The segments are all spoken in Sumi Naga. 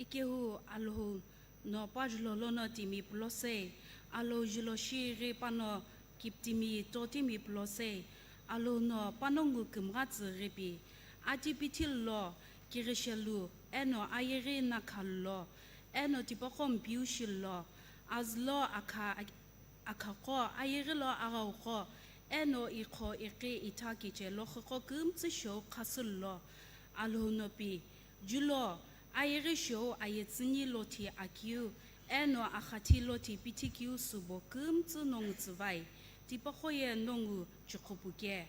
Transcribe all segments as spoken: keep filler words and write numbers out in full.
Kehu Alhou no pa julo lono timi pulosei, Alhou julo shighi pano kiptimi totimi pulosei, Alhou no panongu kümgha tsüghipi, ati pithil lo, kighishelu, eno ayeghi nakhalu lo, eno tipaqo mpiu shilu lo, azü lo akha, akhaqo, ayeghi lo aghauqo, eno iqho iqi itha kiche loqhiqo kümtsü shou khasülu lo, Alhou no pi, julo, ayeghi shou ayetsüni lothi akiu, eno axathi lothi pithi kiu subo kümtsü nongu tsüvai, tipaqo ye nongu chiqhupu ke.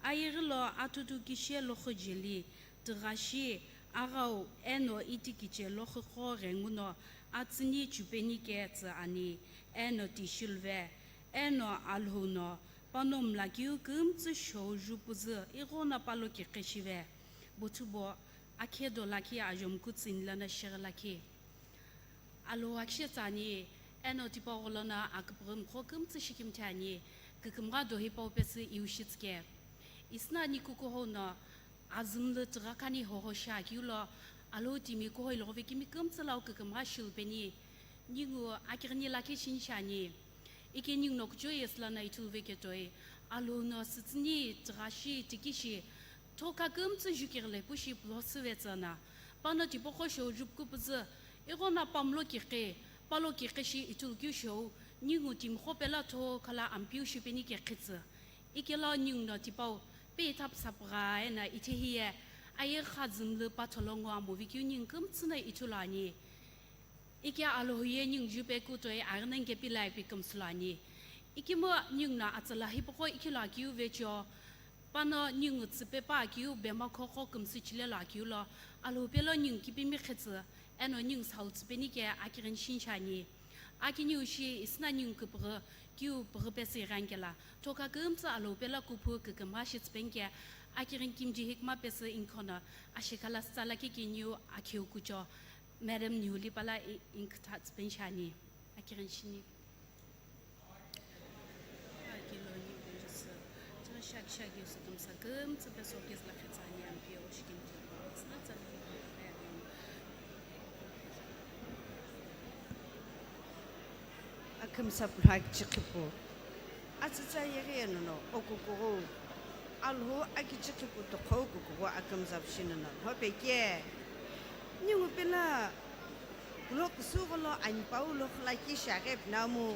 Ayeghi lo atutu kishe loqhi jeli, tighashi, aghau, eno iti kiche loqhiqo ghenguno atsüni chupeni ke tsü ani, eno tishiluve, eno Alhou no pano mlakeu kümtsü shou jupuzü ighono palo kiqi shive. Bothubo, akhedo lakhi ajomku tsüni lono shighi lakhi. Alhou akishe tsü ani, eno tipaqo lono aküpüghü mkho kümtsü shikimthi ani, kükümgha do hipau pesü iu shitsüke. Isüna ni kukuhou no azü mlu tigha khani hoho shiakeu lo, Alhou timi kuhou iloghi vekimi kümtsü lau kükümgha shilu peni, ningu akighini lakhi shini shiani. Ike ningu no kuchou yesü lono ithulu veketoi, Alhou no sütsüni, tighashi, tikishi, thoka kümtsü jukighi lepu shi pulosüve tsüna, pano tipaqo shou jupkupuzü, ighono pamlo kiqi, palo kiqi shi ithulu keu shou, ningu timiqo pelo thokhala Ampeu shipeni ke qhitsü. Ikelo ningu no tipau, pe ithapu sapgha eno ithehi ye, ayeghi kha zümlu patholo ngo amovi keu ningu kümtsü no ithulu ani. Ike Alhou ye ningu jupe kutoi aghi nongu kepilai pi kümsülo ani. Ikemu ningu no atsala hipaqo ikhilo akeu vecheo, pano ningu tsüpe pa akeu bemokhoqo kümsü chilelo akeu lo, Alhou pelo ningu kipimi qhitsü, eno ningu sau tsüpeni ke akighini shini shiani. Akiniu shi isüna ningu küpüghü, kiu püghü pesü ighanikela, thoka kümtsü Alhou pelo kuphu kükümgha shitsüpeni ke, akighini kimji hikma pesü inkhono, ashekhala sütsa lakhi kiniu akheu kucho. Madam Niuli pala i-, inkitha tsüpeni shiani. Akighini shini. Akilo ni usu. Tsüna shak shak yusu kümsa kümtsü peso kizla khitsani Ampeu shikinti. Tsüna tsüna. Akümsa plak chikipu. Atsütsa yeghi eno no okukughou. Alhou akichikipu toqo okukughou akümza pishinono. Hope ke. Ningu pela lo kusugholo anipau lo khulaki shaghe pinamu.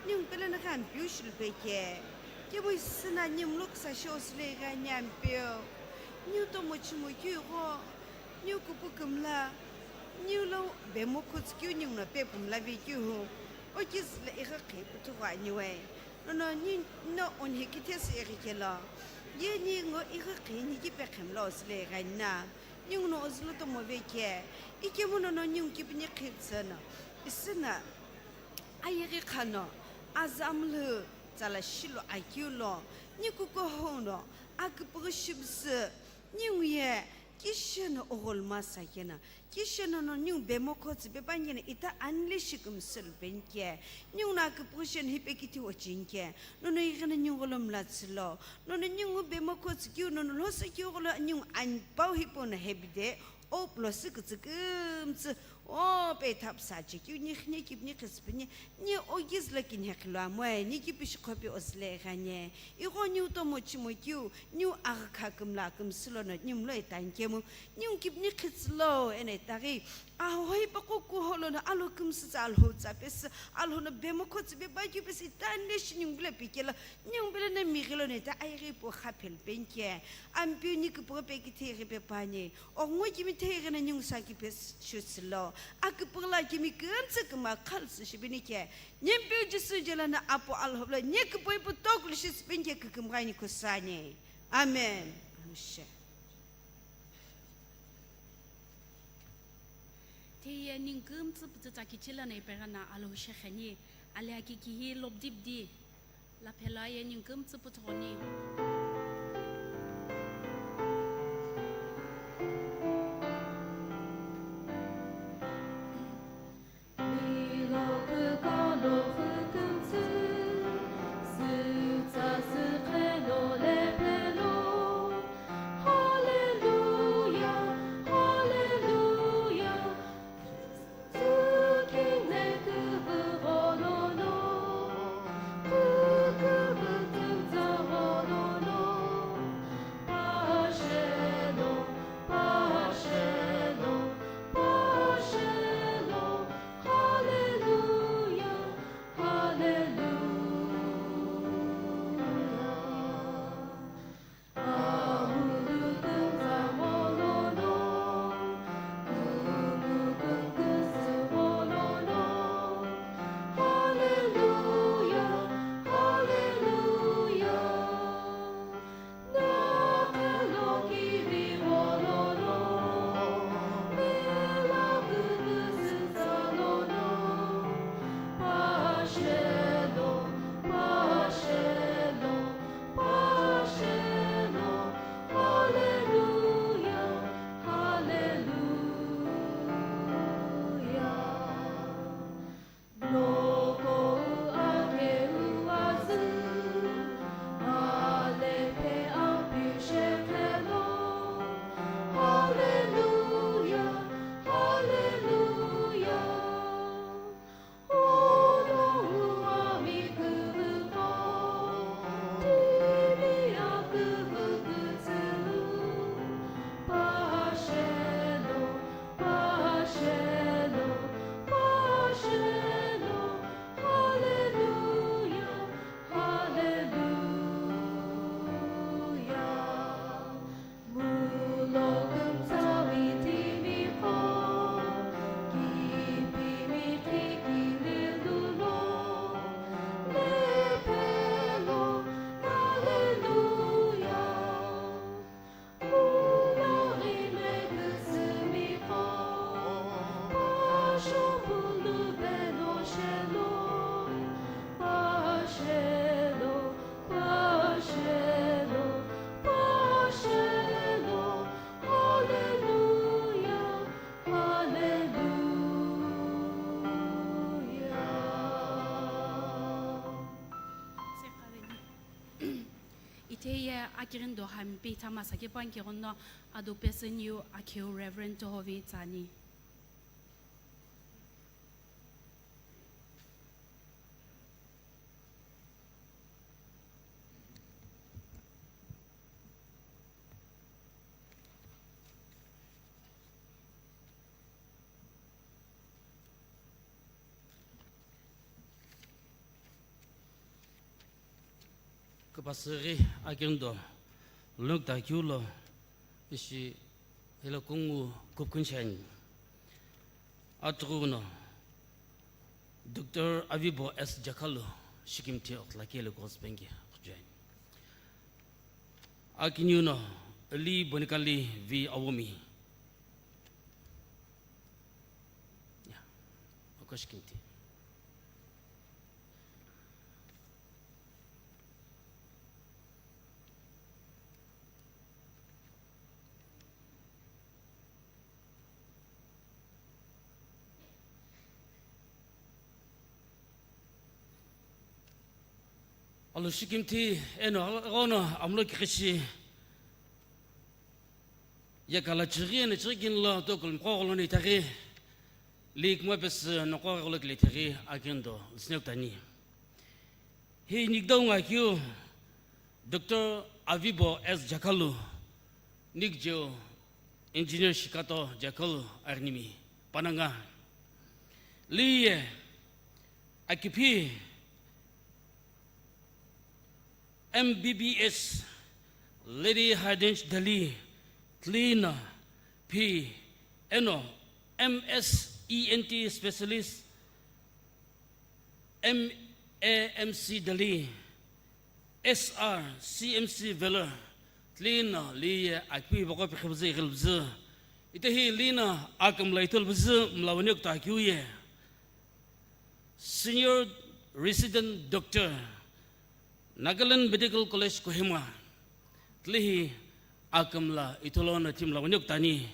Ningu pela naghi Ampeu shilupe ke. Kemu isüna ningu lo kusa shi osile ighi ani Ampeu. Ningu tomo chimo keu igho. Ningu kupu kümla, ningu lo bemokho tsükeu ningu no pepu mla vekeu hu, okizü lo ighi qhi pütüghü aniwe. Nono ni no onhe kithesü ighi kelo, ye ningu ighi qhi ni kipe qhemla osüle ighi ani na, ningu no ozülo tomo veke, ikemu nono ningu kipini qhitsü no, isüna, ayeghi khano, azü amlü tsala shilo akeu lo, ni kukuhou no, aküpüghü shibsü, ningu ye, Kisheno ogholu masa kena, kisheno no ningu bemokho tsü pepa kena ita anile shi kümsülu penike, ningu no aküpüghü sheno hipe kithi wochinike, nono ighino ningu gholo mlatsülo, nono ningu bemokho tsü keu nono lhoso keu gholo ningu anipau hipau no hepide, o pulosü kütsü kümtsü, O, pe thapsa chekeu ni khine kipni khisipini, ni okizü lo kinhe khilo amoe, ni kipishi qhope osüle ighane. Igho niu tomo chimo keu, niu aghakha kümla kümsülo no, niu mlo itankemu, niu kipni khitsülo, eno itaghi, ahohoi paqo kuholo no, alo kümsütsa, alhou tsa pesü, alhou no bemokho tsü beba keu pesü, itani le shi niu bile pikelo, niu bile no mighilo no, ita aighi pu khaphelu penike, Ampeu ni küpüghü pe kithi ighi pe pani, Ogho ngo kimi theighino ningu sa kipe shutsülo, aküpüghüla kimi kümtsü kümla khalotsü shipinike, Nempeu Jisü jela no Apo Alhou lo, ni küpoi pu toku lo shitsüpinike kükümgha ni kusani. Amen. Mushe. Theiye ningu kümtsü pütütsa kichila no ipegha no Alhou shekheni, ali aki kihi lobdibdi. Laphela ye ningu kümtsü puthugho ni. Ye akirindo hami pe ithama saki panki ghono ado pesü niu akheu Reverend Tohovi tsani. Küpasüghi akirindo lukta kiulo ishi hilo kungu kupkun shani. Atughuno Doctor Avibo S Jakhalu shikimthi oqlakele gospel ngi khujuani. Akiniuno Eli Bonikali V Awomi. Ya, oko shikimthi. Alu shikimthi eno aghono amlo kikhishi. Yekala chighi eno chighi kinlo tokul mqo gholo ni thaghi. Lik mapes noqo gholo kile thaghi akindo snektani. Hi nikdau ngakeu Doctor Avibo S Jakhalu, nikjeu Engineer Shikato Jakhalu arnimi pananga. Liye akiphi M B B S Lady Hardinge Dali tlina phi eno M S E N T specialist M A M C Dali, S R C M C Valor, tlina liye akiphi bako pikhibuzu ighilbuzu. Itehi lina akamla itulbuzu mla wani kuta kiuye. Senior Resident Doctor, Nagaland Medical College Kohima, tlehi akamla itulono timla wani kutani.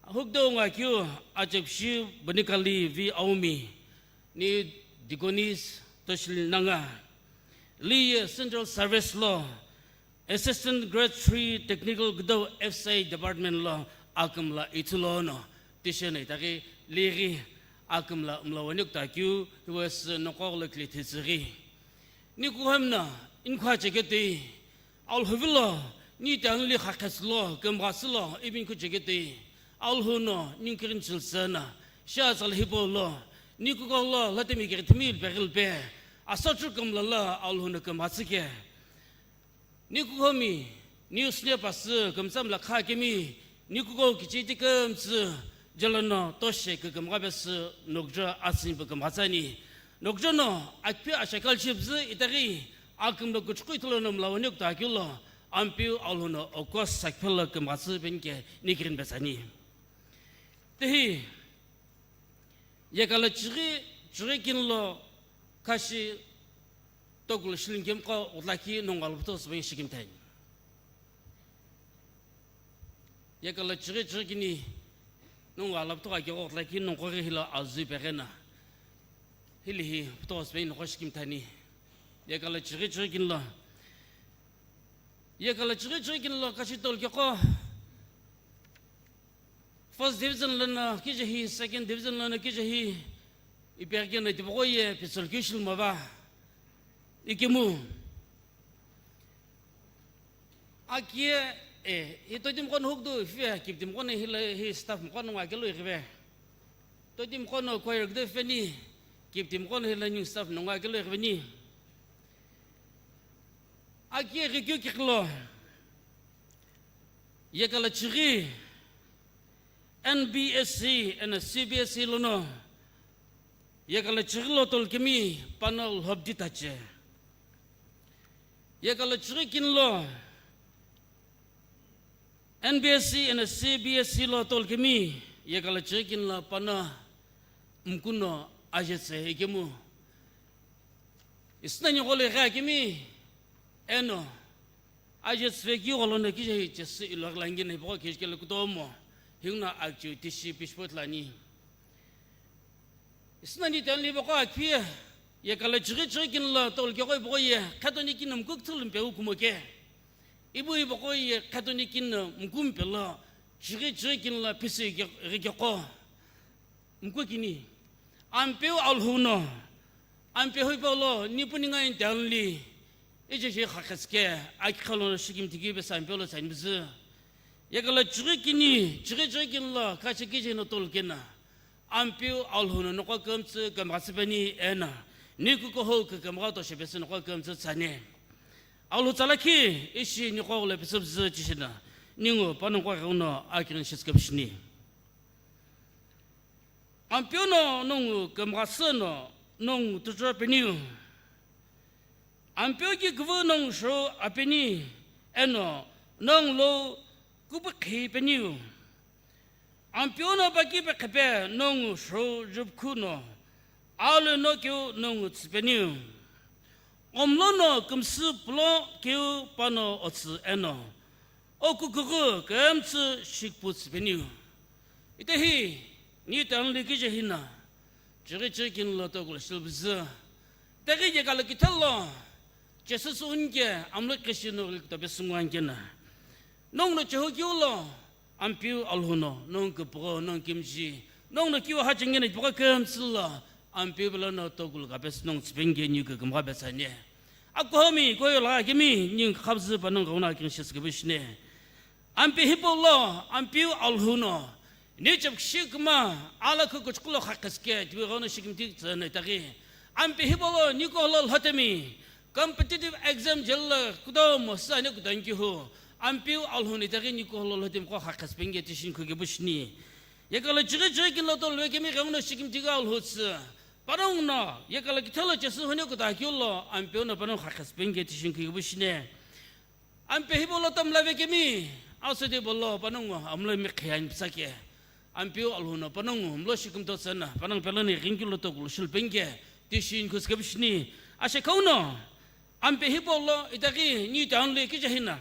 Hukdo ngakeu achepshi Bonikali V Aumi, ni Deaconess Toshil Nanga, liye Central Service lo, Assistant Grade three Technical Gudau F C I Department lo akamla itulono tishena itaghi liri akamla mla wani kuta kiu hiwes noqo lo kile thiziri. Ni kuhamna inkhu cheketei, Alhuvilo, ni tangli khakheslo, kemghasilo, ibin khu cheketei. Alhuno, ni kirin chilsena, sha sal hipolo, ni kukolo, latemi kirithimi ilpegilpe, asatru kamlala, Alhuno kemghasike. Ni kukomi, ni usne pasü, kemtsam lakha kemi, ni kuko kichiti kemtsü, jalono toshe ke kemghabesü, nokjo asin pe kemghatsani. Nokjono, akpi ashakal shibzü itaghi, akimlo kuchukui tulono mla wani kuta kiulo, ampiu Alhuno okos sakphelo kemghatsü penke ni kirin besani. Tehi, yekala chighi, chighi kinlo, kashi, tokul shilingim ko utlaki nongwa loputho sibeng shikimthani. Yekala chighi chighi kini nongwa loputho ake ko utlaki nongkori hilo azui pegena. Hili hi putho sibeng nongkori shikimthani. Yekala chighi chighi kinlo. Yekala chighi chighi kinlo kashi tol keko. First division lono kijehi, second division lono kijehi, ipeghi keno tipaqo ye pistol kishil mava. Ikemu. Akie, e, ito tim kono hukdu, ife, kiptim kono hila, hi staff kono ngakelo ikive. To tim kono choir gde feni, kiptim kono hila new staff no ngakelo ikiveni. Akie rikyu kiklo. Yekala chighi, N B S C and C B S C lono. Yekala chighi lo tolkemi panel hobdi tache. Yekala chighi kinlo N B S C and C B S C lo tolkemi, yekala chighi kinlo panel mkuno ajetse ikemu. Isnani gole gha kemi, eno, Aje tsüvekeu gholono kijehi chesü ilo ghilangino hipaqo kejikelo kutomo, hinguna akiu tishi pishipotulani. Isnani tenli hipaqo akhi ye, yekala chighi chighi kinlo tolkegho hipaqo ye, khetoni kini mkuk thulumpe ukumoke. Ipu ipuqo ye khatoni kini no mkumi pelo, chighi chighi kini lo pisi ghe-, ghekeqo. Mkukini, Ampeu Alhou no, Ampeu hipau lo, nipu ningu ani tianli, ijeje khaqhesike, akikha lono shikimthi keu pesü Ampeu lo tsanimzü. Yekala chighi kini, chighi chighi kini lo, kache kije no tolu kena, Ampeu Alhou no noqo kümtsü kümgha tsüpeni eno, ni kukuhou kükümgha to shepesü noqo kümtsü tsani. Alhou tsa lakhi, ishi niqo lo pesüpzü chishina, ningu panongu ghenguno akirin shiskepshini. Ampeu no nongu kümghasü no nongu tucho peniu. Ampeu ki küvü nongu shou apeni eno nongu lo küpükhi peniu. Ampeu no paki pekhepe nongu shou jupkhu no alu no keu nongu tsüpeniu. Omlo no kümsü pulo keu pano otsü eno, okukughu kümtsü shikpu tsüpeniu. Itehi, ni tianli kije hina, chighi chighi kini lo tokulo shilbzü. Itehi yekala kithelo, Jesu sü unke, amlo keshi no lik tobe sungwan kena. Nongu no cheho keu lo, Ampeu Alhou no, nongu küpügho, nongu kimji, nongu no kiu hachengena ipuqo kümtsü lo, Ampeu pelo no tokulo kapesü nongu tsüpeni ke niu kükümgha pesü ani. Akuhomi, koyo la kemi, ningu khabzü panongu ghenguno akirin shiskepshini. Ampeu hipau lo, Ampeu Alhou no, ni chepkishi küma, alakhu kuchukulu khaqhesike, tiwi ghenguno shikimthi tsüno itaghi. Ampeu hipau lo, ni kuholo lhotemi, competitive exam jeli lo kutomo sü ani kutomo kihu, Ampeu Alhou no itaghi ni kuholo lhotemi qo khaqhesipeni ke tishi nikhu kepushini. Yekala chighi chighi kini lo tolu vekemi ghenguno shikimthi ke Alhou tsü. Panongu no, yekala kithelo Jesu hune kuta keu lo, Ampeu no panongu khaqhesipeni ke tishi nikhu kepushini. Ampeu hipau lo tomla vekemi, asüde polo panongu amlo mi khiyani pütsake. Ampeu Alhou no panongu mlo shikimtho tsüna, panongu pelo ni ghinki lo tokulo shilpeni ke, tishi nikhu tsükepushini. Ashe kauno, Ampeu hipau lo itaghi ni tianli kije hina,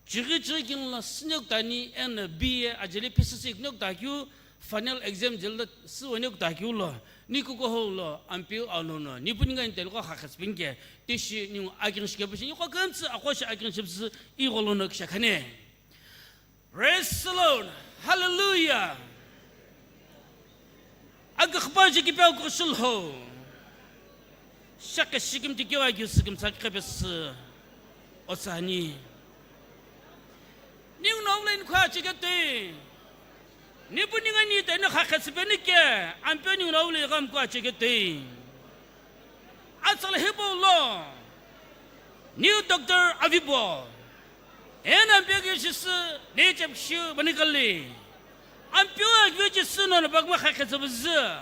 chighi chighi kini lo sünekutani eno B A ajeli P C C iknekutani keu, final exam jeli lo sü wene kuta keu lo, ni kukuhou lo, Ampeu Alhou no, nipu ningu ani tianli qo khaqhesipeni ke, tishi ningu akirin shikepushi, niqo kümtsü aqo shi akirin shipsü, igho lono kishakhane. Praise the Lord. Hallelujah. Akükhüpa jikipeu kushulho. Shakhe shikimthi keu akiu sükümtsa kepesü otsani. Ningu no vule nikhu acheketoi. Nipu ningu ani tianli khaqhesipeni ke, Ampeu ningu no vule ighamkhu acheketoi. Atsala hipau lo, niu doctor avipo. Eno Ampeu ki shisü, ni chepkishi panikali. Ampeu akiu chisü nono pakma khaqhetsüpüzü.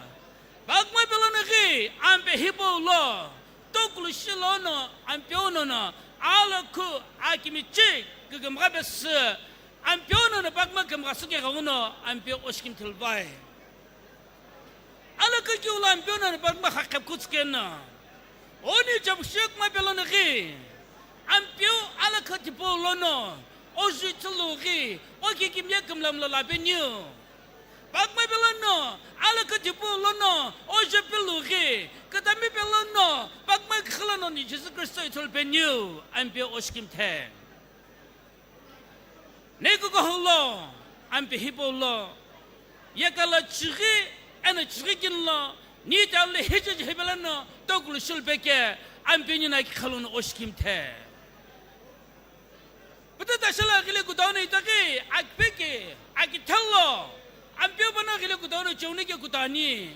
Pakma pelo no ghi, Ampeu hipau lo, tokulo shilono, Ampeu nono, alakhu akimichi kükümgha pesü. Ampeu nono pakma kümgha sükegha uno, Ampeu oshikimthilvai. Alakha keu lo Ampeu nono pakma khaqhepkhu tsükeno. Oni chepkishi kma pelo no ghi. Ampeu alakha tipau lono. Oju ithulu ghi. Oki kimye kümlamla lapeniu. Pakma pelo no. Alakha tipau lono. Oju pelu ghi. Kütami pelo no. Pakma khüla no ni Jesu Kristo ithulu peniu. Ampeu oshikimthe. Ni kukuhou lo, Ampeu hipau lo, yekala chighi, eno chighi kini lo, ni tianli hichichi hipelo no, tokulo shilpe ke, Ampeu ningu no akikha lono oshikimthe. Pütü tashala ghile kutau no itaghi, akipeke, akithelo, Ampeu panongu ghile kutau no cheuni ke kutani.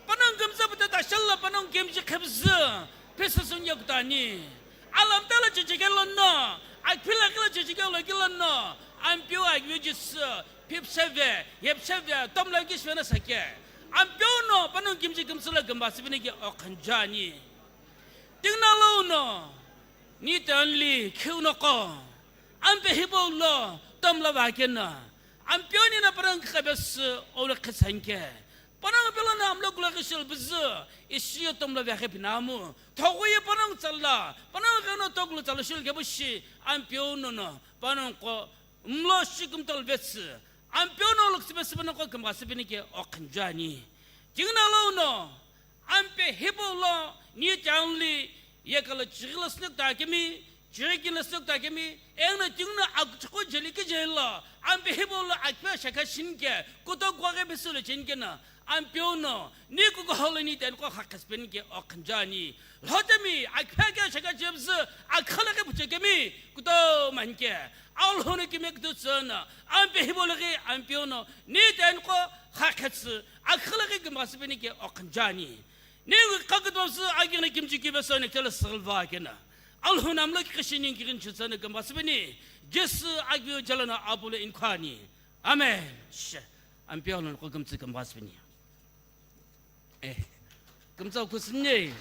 Panongu kümtsü pütü tashala panongu kimji khepzü, pesü sünye kutani. Alamta lo chechekelo no, akphila kilo chechekelo kilo no, Ampeu akiu chisü, phipseve, yepseve, tomla kishvena sake. Ampeu no, panongu kimji kümtsü lo kümba sipini ke okhanjani. Tingna lo no, ni tianli, khiu no ko, Ampeu hipau lo, tomla va kena. Ampeu ningu no panongu khepesü, olo khetsanke. Panongu pelo no amlo kulo kishilpüzü, ishi yo tomla vekhe pinamu. Thogu ye panongu tsala, panongu gheno tokulo tsala shilkepushi, Ampeu nono, panongu qo, mlo shikimtol vetsü, Ampeu no luktsü pesü panongu qo kümgha sipini ke okhanjani. Tingna lo no, Ampeu hipau lo, ni tianli, yekala chighi lo sünekutani kemi, Chirikini lo sükta kemi, eno tinguna akuchukhu jeli kijeli lo, Ampeu hipau lo akiphe shakha shinike, kutokuaghi pesülo chenikena, Ampeu no, ni kukuhou lo ni teniqo khakhesüpenike okhunjani. Lhotemi, akiphe ke shakha chepüzü, akhalaghi puchekemi, kutomo anike. Alhou no kime kututsüno, Ampeu hipau loghi, Ampeu no, ni teniqo khakhesü, akhalaghi kimbasüpenike okhunjani. Ningu kakutopsü agini kimchi kibeso nekitela sirlva kena. Alhou namlo kikhishi ningu kirin chutsana kambasübeni. Jesu agveu jalana apulo inkhani. Amen. She. Ampeu no ko kumtsi kambasübeni. Eh. Kumtsa kusinye.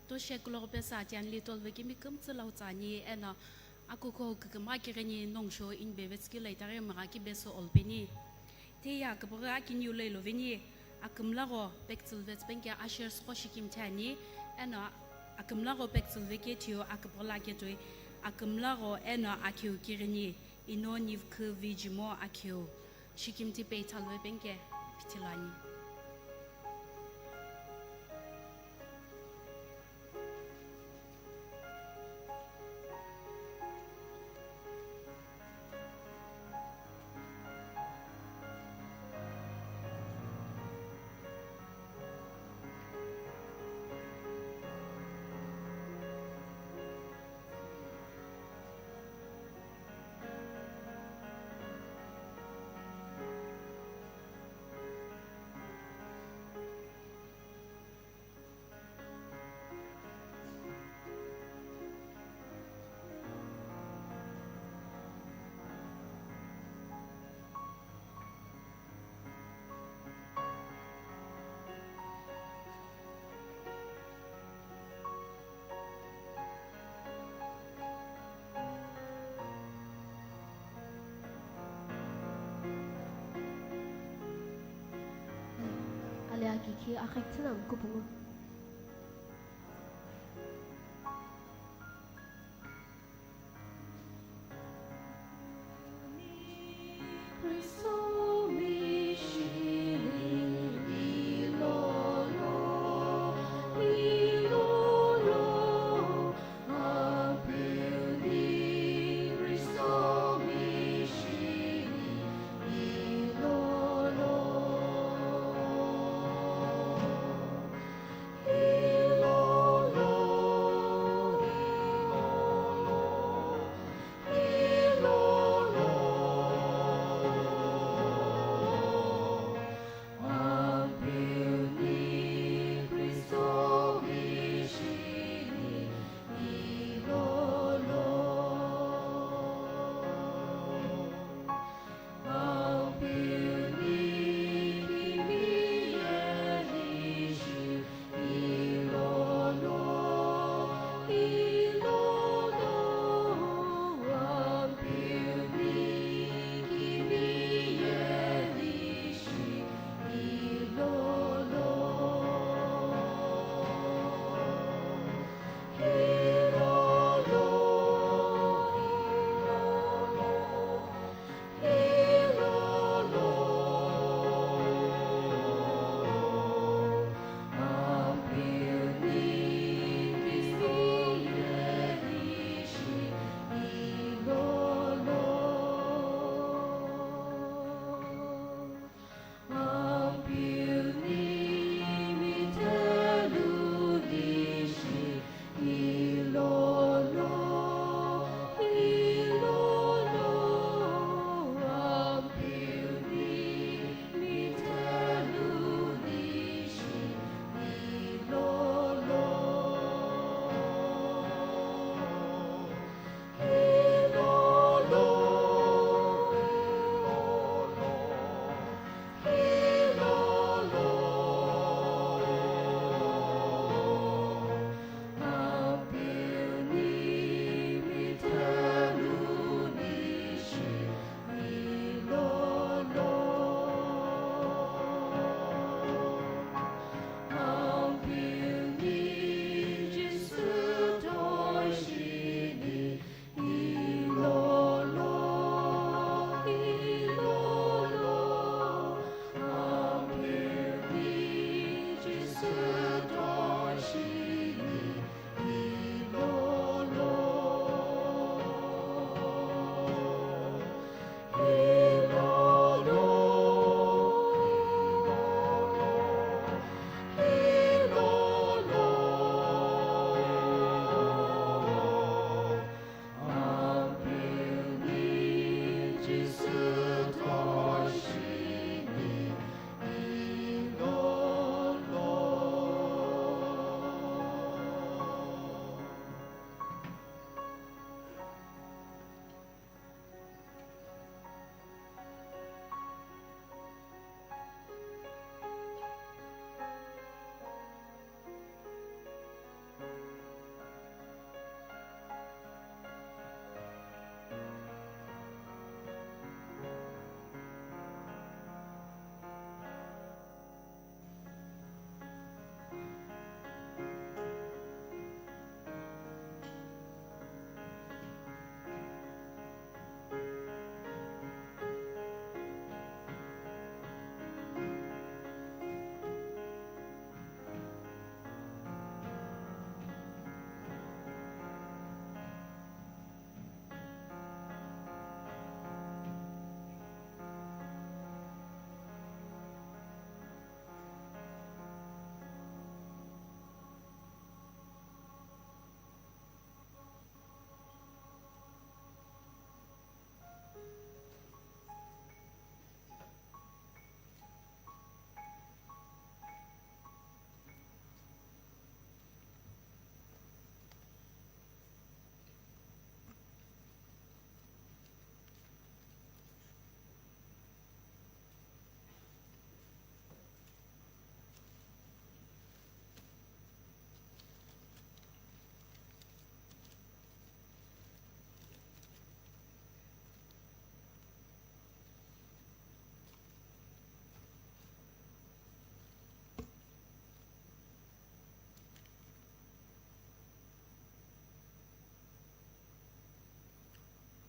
Toshe kuloqu pesa atianli tolve kemi kümtsü lau tsani eno akuko küküma kighini nongsho inbeve tsükilo itaghi mgha kibeso olpeni. Tiye aküpüghü akiniu lo iloveni, akümlagho pektsülve tsüpenike ushers qo shikimthi ani, eno akümlagho pektsülve kethiu aküpüghü lo aketoi, akümlagho eno akhiu kighini, ino nivkhu vijimo akhiu, shikimthi peithalve penike phithilo ani. Ale akikhi akhakthina kupungu.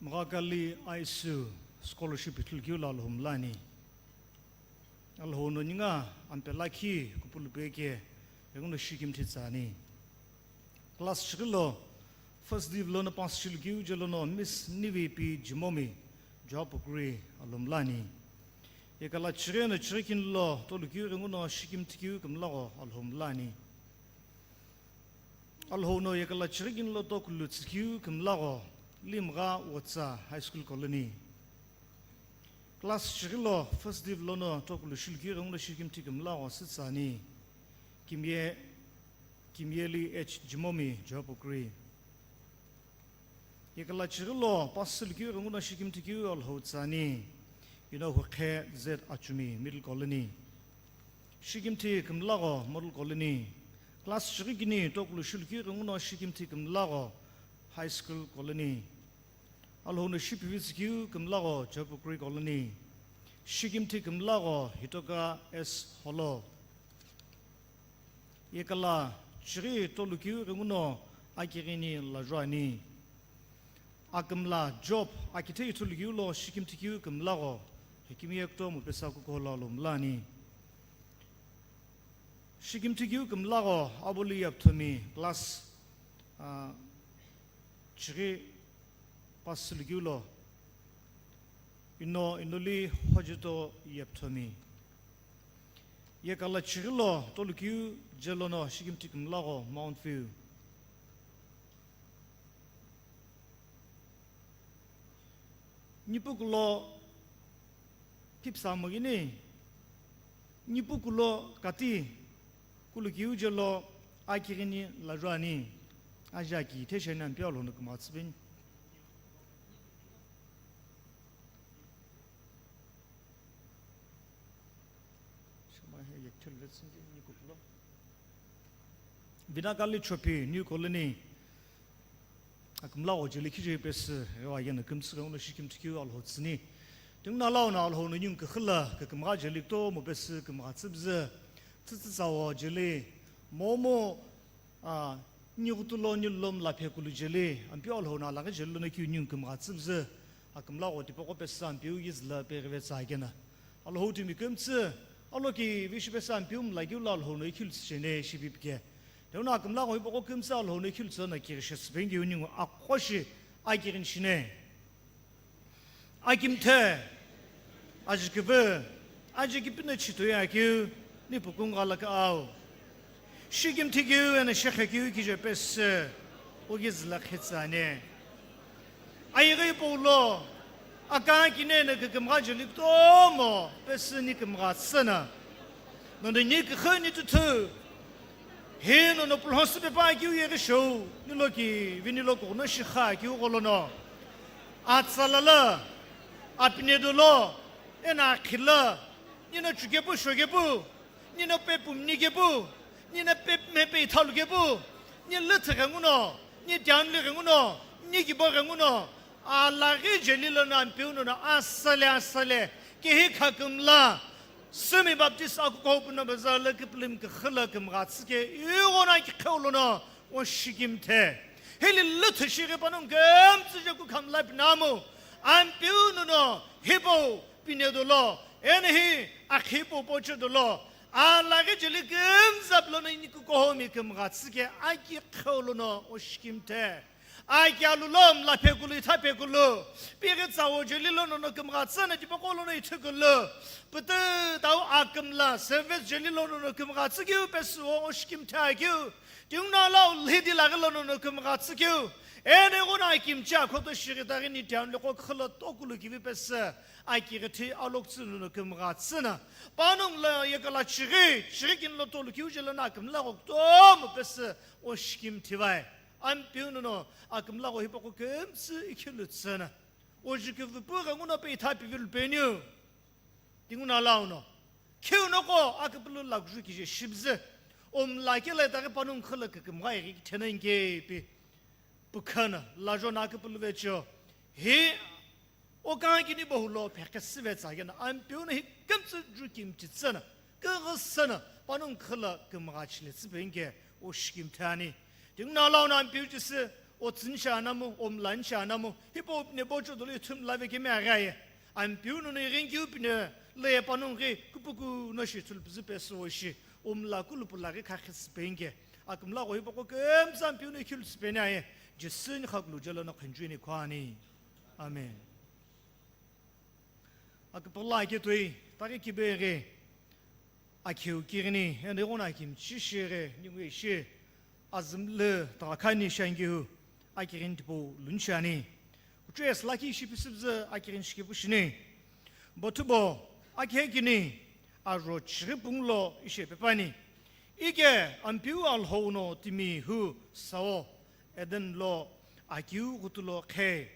Maghakali ISU scholarship ithulu keu lo Alhou mlani. Alhou no ninga ampe lakhi kupulu peke, enguno shikimthi tsani. Class chighi lo first div lono pass shilu keu je lono Miss Nivi P Jimomi, Job Pukri, Alhou mlani. Yekala chighi no chighi kini lo tolu keu enguno shikimthi keu kümlagho Alhou mlani. Alhou no yekala chighi kini lo tokulu tsükeu kümlagho Limgha Wotsa High School Colony. Class chighi lo first div lono tokulu shilu keu enguno shikimthi kümlagho Sütsani Kimye, Kimyeli H Jimomi, Job Pukri. Yekala chighi lo pass shilu keu enguno shikimthi keu Alhou tsani, ino Hukhe Z Achumi, Middle Colony. Shikimthi kümlagho Model Colony. Class chighi kini tokulu shilu keu enguno shikimthi kümlagho High School Colony. Alhou no shipivi tsükeu kümlagho Job Pukri Colony. Shikimthi kümlagho Hitoka S Holo. Yekala chighi tolu keu enguno akighini lajua ani. Akümla Job akithe ithulu keu lo shikimthi keu kümlagho Hekimi Ekto Mupesa Kukuholo Alhou mlani. Shikimthi keu kümlagho Abuli Yapthomi class, ah, chighi pass shilu keu lo. Ino, inoli Hojito Yapthomi. Yekala chighi lo tolu keu je lono shikimthi kümlagho Mount View. Nipu kulo kipsa mogini, nipu kulo kati, kulu keu je lo akighini lajua ani, aja ki thesheni Ampeu Alhou no kümgha tsüpeni. Vinakali Chopi, New Colony. Akümlagho jeli khije pesü, ewa yena kümtsü keu no shikimthi keu Alhou tsüni. Tinguna lau na Alhou no ningu küxü la, kükümgha jeli kutomo pesü kümgha tsüpzü, tsütsü tsawo jeli, momu, a, nighutu lo nilom laphe kulu jeli, Ampeu Alhou no alaghi jeli lono keu ningu kümgha tsüpzü, akümlagho tipaqo pesü Ampeu yizü la peghive tsa kena. Alhou timi kümtsü, aloki vishi pesü Ampeu mla keu lo Alhou no ikhilu tsücheni shipipike. Tinguna akümlagho hipaqo kümtsü Alhou no ikhilu tsü na kirishe süpengeu ningu aqo shi akighini shine. Akimthe, ajiküvü, ajiküpü no chhitoi akeu, nipu kungha laka au. Shikimthi keu eno shekhe keu kije pesü, ugi züla khetsü ani. Ayeghi hipau lo, Aka kini eno kükümgha jeli kutomo pesü ni kümgha tsüna. Nono ni küxü ni tuthu. Hi nono pulhosi pepa keu yeghi shou, nilo ki, vinilo kughno shikha keu gholono. Atsalala, apinedolo, eno akhila, nino chukepu shokepu, nino pepu mnikepu, nino pepu mepe ithalukepu, ni lüthü ghenguno, ni tianli ghenguno, ni kibo ghenguno, alaghi jeli lono Ampeu nono asale asale, kehi khakümla, Sumi Baptist akuko puno baza la kiplim kixila kümgha tsike, yugo na kikheu lono, o shikimthe. Hili lüthü shighi panongu kümtsü je kukhamla pinamu, Ampeu nono, hipau, pinedolo, eno hi, akhipu pochedolo, alaghi jeli kümzap lono ini kukohomi kümgha tsike, aki kheu lono, o shikimthe. Aki alu lo mla phekulu, itha phekulu. Pighi tsawo jeli lono no kümgha tsüna tipaqo lono ithikulu. Pütü tau akümla service jeli lono no kümgha tsükeu pesü o shikimthe akeu. Tinguna lau lhidi laghi lono no kümgha tsükeu. Eno ighono akimchi akhoto shighi taghi ni tianli qo khila tokulu kivi pesü. Aki ghithi aloktsü nono kümgha tsüna. Panongu la yekala chighi, chighi kinlo tolu kiu jelo na akümla qo kutomo pesü o shikimthe vai. Ampeu nono akümla qo hipaqo kümtsü ikhilu tsüna. O juküvü pu ghenguno pe itha pivilu peniu. Tinguna launo. Khiu noko aküpülü lakju kije shibzü. O mla kela itaghi panongu khila kükümgha ighi kithena inkepi. Pukhana, lajona aküpülü vecheo. Hi, o kangakini bohulo phekesü vetsa kena, Ampeu no hi kümtsü jukimthe tsüna. Kughi sena, panongu khila kümgha chile tsüpenge, o shikimthe ani. Tinguna launo Ampeu chisü, o tsüni shi anamu, o mlani shi anamu, hipau pine bocho dolo ithum lave kemi aghaye. Ampeu nono ighinkeu pine, leye panongu ghi, kupuku no shi thulpüzü pesü o shi, o mla kulupu laghi khakhisü penge. Akümla qo hipaqo kümtsü Ampeu no ikhilu tsüpeni aye, Jisü ni khakulu jelo no khunjuni khwani. Amen. Aküpüla aketoi, taghi kibeghi, akheu kighini, eno ighono akimchi shighi, ningu ishi, azümlü, takhani shangihu, akighini tipau luni shani. Kuchou ye sülaki ishi pisüpüzü akighini shikepu shini. Bothubo, akihekini, aro chighi pungu lo ishi pepani. Ike Ampeu Alhou no timi hu sao, Eden lo akiu ghutu lo khe,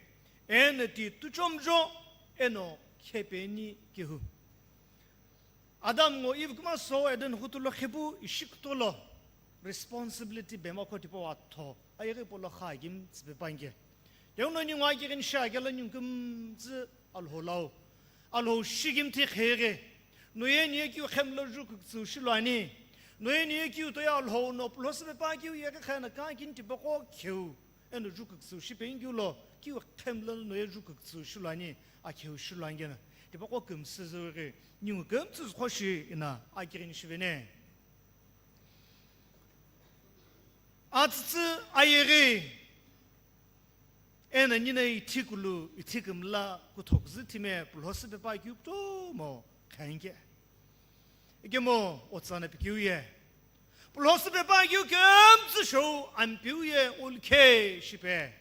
eno ti tuchomjo, eno khepeni kehu. Adam ngo Eve küma so Eden ghutu lo khepu ishi kuto lo responsibility bema kho tipau atho, ayeghi polo kha gim tsüpe pange. Teuno ningu akighini shi akelo ningu kümtsü Alhou lau. Alhou shikimthe kheghi. Noye niye kiu khemlo juküktsü shiluani. Noye niye kiu toye Alhou no pulhosi pepa kiu yeghi khena kangakini tipaqo kheu. Eno juküktsü shipengeu lo, kiu khemlo noye juküktsü shiluani, akheu shiluangena. Tipaqo kümsüzüghi, ningu kümtsü zukho shi ina, akighini shivene. Atsütsü ayeghi, eno nino ithikulu, ithikümla, kuthokzü time, pulhosi pepa kiu kutomo, khange. Ikemu otsana pikiu ye. Pulhosi pepa kiu kümtsü shou Ampeu ye ulkhe shipe.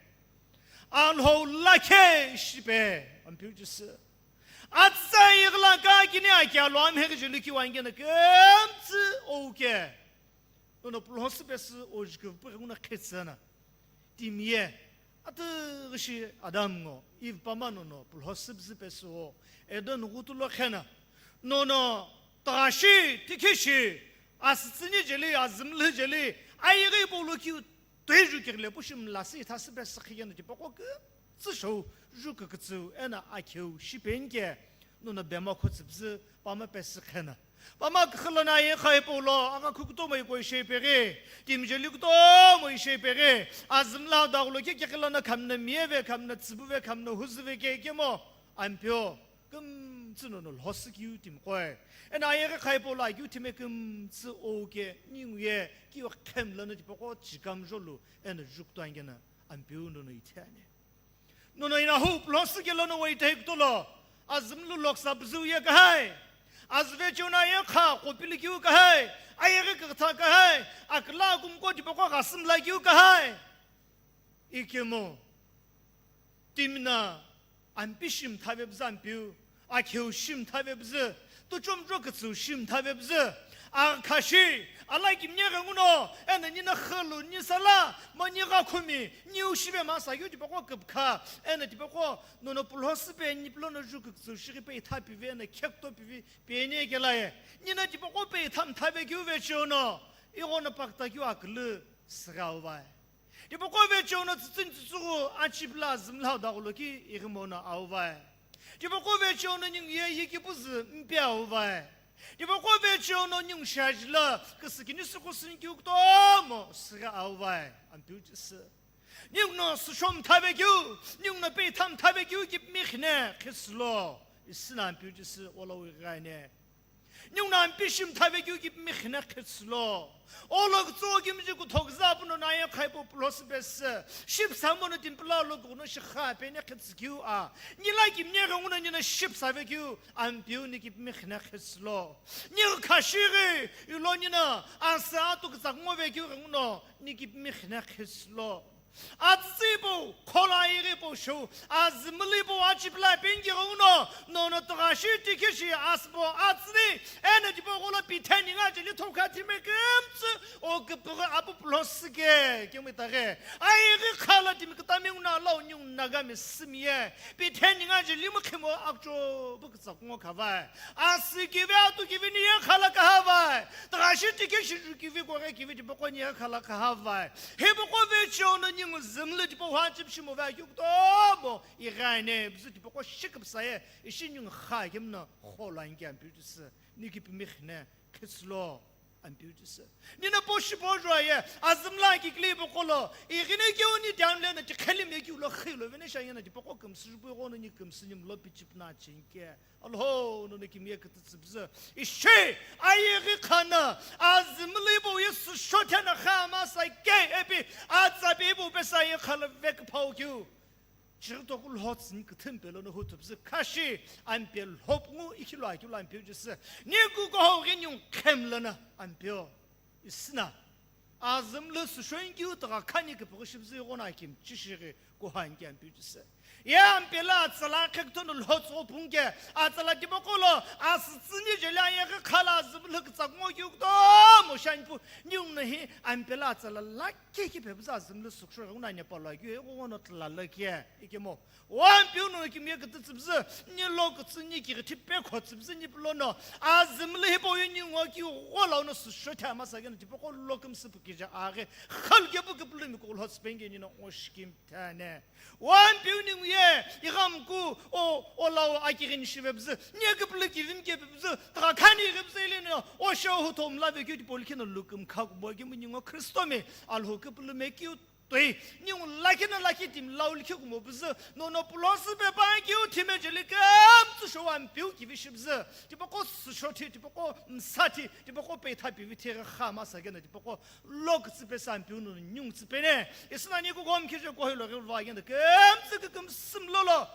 Alhou lakhe shipe Ampeu chisü. Atsa ighila kangakini aki alo amheghi jeli kiu angena kümtsü ouke. Nono pulhosi pesü o juküvü pu ghenguno khetsüna. Timi ye, atüghi shi Adam ngo, Eve pama nono pulhosi püzü pesü o, Eden ghutu lo khena. Nono, tashi, tikhishi, asütsüni jeli, azümlü jeli, ayeghi polo kiu, toi jukighi le pushi mlasi ithasü pesü khigena tipaqo kümtsü shou, jukükütsü, eno akheu, shipengike, nono bema kho tsüpüzü, pama pesü khena. Pama küxü lono aye kha hipau lo, agha khu kutomo iko ishi peghi, timi jeli kutomo ishi peghi, azümla daghulo kekeghi lono khamna miyeve, khamna tsübuve, khamna huzüve kekemo, Ampeu, kümtsü nono lhosi kiu timi koi. Eno ayeghi kha hipau lo akiu time kümtsü ouke, ningu ye, kiu khemlono tipaqo chikamjolu, eno juktuangena, Ampeu nono ithi ani. Nono inahu pulhosi kelo no weite hikutolo, azümlü loksa püzüu ye kahai, azüve cheu no aye kha kopili kiu kahai, ayeghi kükütha kahai, aküla akumko tipaqo ghasümla kiu kahai. Ikemu, timi no Ampi shi mthave püzü Ampeu, akheu shi mthave püzü, tuchomjo kütsüu shi mthave püzü, akha shi, alakimye ghenguno, eno nina khülu nisala, mo nigha khumi, niu shive masa keu tipaqo küpkha, eno tipaqo nono pulho süpe nipulono ju kütsüu shighi peitha pive, eno khekto pive, peni kelaye, nina tipaqo peitha mthave keu vecheo no, ighono pakta keu akülü süghi auvai. Tipaqo vecheo no tsütsüni tsütsüghü achipla zümlhau daghulo ki ighimono auvai. Tipaqo vecheo no ningu ye yikipuzü mpi auvai. Tipaqo vecheo no ningu shajila küsükini sükusu ni keu kutomo süghi auvai. Ampeu Jisü. Ninguno süsho mthave keu, ninguno peitha mthave keu kipimi khine khisülo. Isina Ampeu Jisü, olo wi ghaine. Ninguno ampi shi mthave keu kipimi khine khisülo. Olo kütso kimiji kutho küzü apuno naye khaipo pulho süpesü. Shipsa mono timpila lo kuno shikha peni khitsü keu a. Nila kimye ghenguno nina shipsa ve keu Ampeu ni kipimi khine khisülo. Ni khashighi ilo nina asa atu kütsa ngove keu ghenguno ni kipimi khine khisülo. Atsütsü ipo, kholo ayeghi ipo shou, azümülü ipo achipla pengi ghenguno, nono tughashi tikhishi asübo atsüni, eno tipaqo lo pithe ningu ajeli thokha thime kümtsü, o küpüghü apu pulho süke, kemu itaghi. Ayeghi khala timi kütami nguna lau ningu Nagami sümiye, pithe ningu ajeli mukhimo akcho bu kütsa kungo khavai. Asü kivi atu kivi niye khala kahavai. Tughashi tikhishi ju kivi koghe kivi tipaqo niye khala kahavai. Hipaqo vecheo no ningu zümlü tipaqo huachipu shimo va keu kutomo ighaine püzü tipaqo shiküpsa ye ishi ningu kha kemu no kholo anki Ampeu Jisü ni kipimi khine khisülo Ampeu Jisü. Nina poshi pojo aye azümla kikli paqo lo ighine keu ni down le na tikheli me keu lo khilo vene sha yena tipaqo kümsü jupu ighono ni kümsü ni mlo pichipu na chinke. Alhou nono kimye kütütsü püzü. Ishi, ayeghi khana, azümülü ipo ye süsho thena kha masa ke epi, atsa pe ipo pesa ye khala vek pau keu. Chiritoku lhotsü ni küthüm pelo no hutu püzü khashi, ampe lhop ngu ikhilo akilo Ampeu Jisü. Ni kuko hau ghi ni khemlana Ampeu. Isina. Azümlü süshoinkiu tugha khani küpüghü shipüzü ighono akimchi shighi kuhanki Ampeu Jisü. Ye ampela atsala khekütho no lhotsü pungke, atsala tipaqo lo asütsüni jeli ayeghi khala azümlü kütsa kungo keu kutomo shanpu, ninguno hi ampela atsala lakhi kiphe püzü azümlü süsho ghenguno ani palo akeu ighono tla lakhi ikemu. Ampeu no kimye kütütsü püzü, ni lo kütsü ni kighithi pekhotsü püzü ni pulono, azümlü hipau ye ningu akeu ghola ono süsho thai masa keno tipaqo lo kümsü pu kije aghi, khalu kepu küpülümi kulo tsü penge nino ngo shikim thane. Ampeu ningu ye, ighamku, o, o lau akighi ni shive püzü, ni küpülü kivim kepe püzü, tugha khani ghi püzü ile no, o shou hu thomla ve keu tipau likhi no luküm kha kubo kemu ningu Khristomi, Alhou küpülüme keu toi, ningu lakhi na lakhi timi lau likhi kumo püzü, nono pulosü pepa keu thime jeli kümtsü shou Ampeu kivi shipüzü, tipaqo süsho thi, tipaqo msa thi, tipaqo peitha pivi thi ghi kha masa keno, tipaqo lo kütsü pesü Ampeu nono ningu tsü pene, isina ni kuko mkhije kohilo ghi va keno, kümtsü kükümsü mlolo,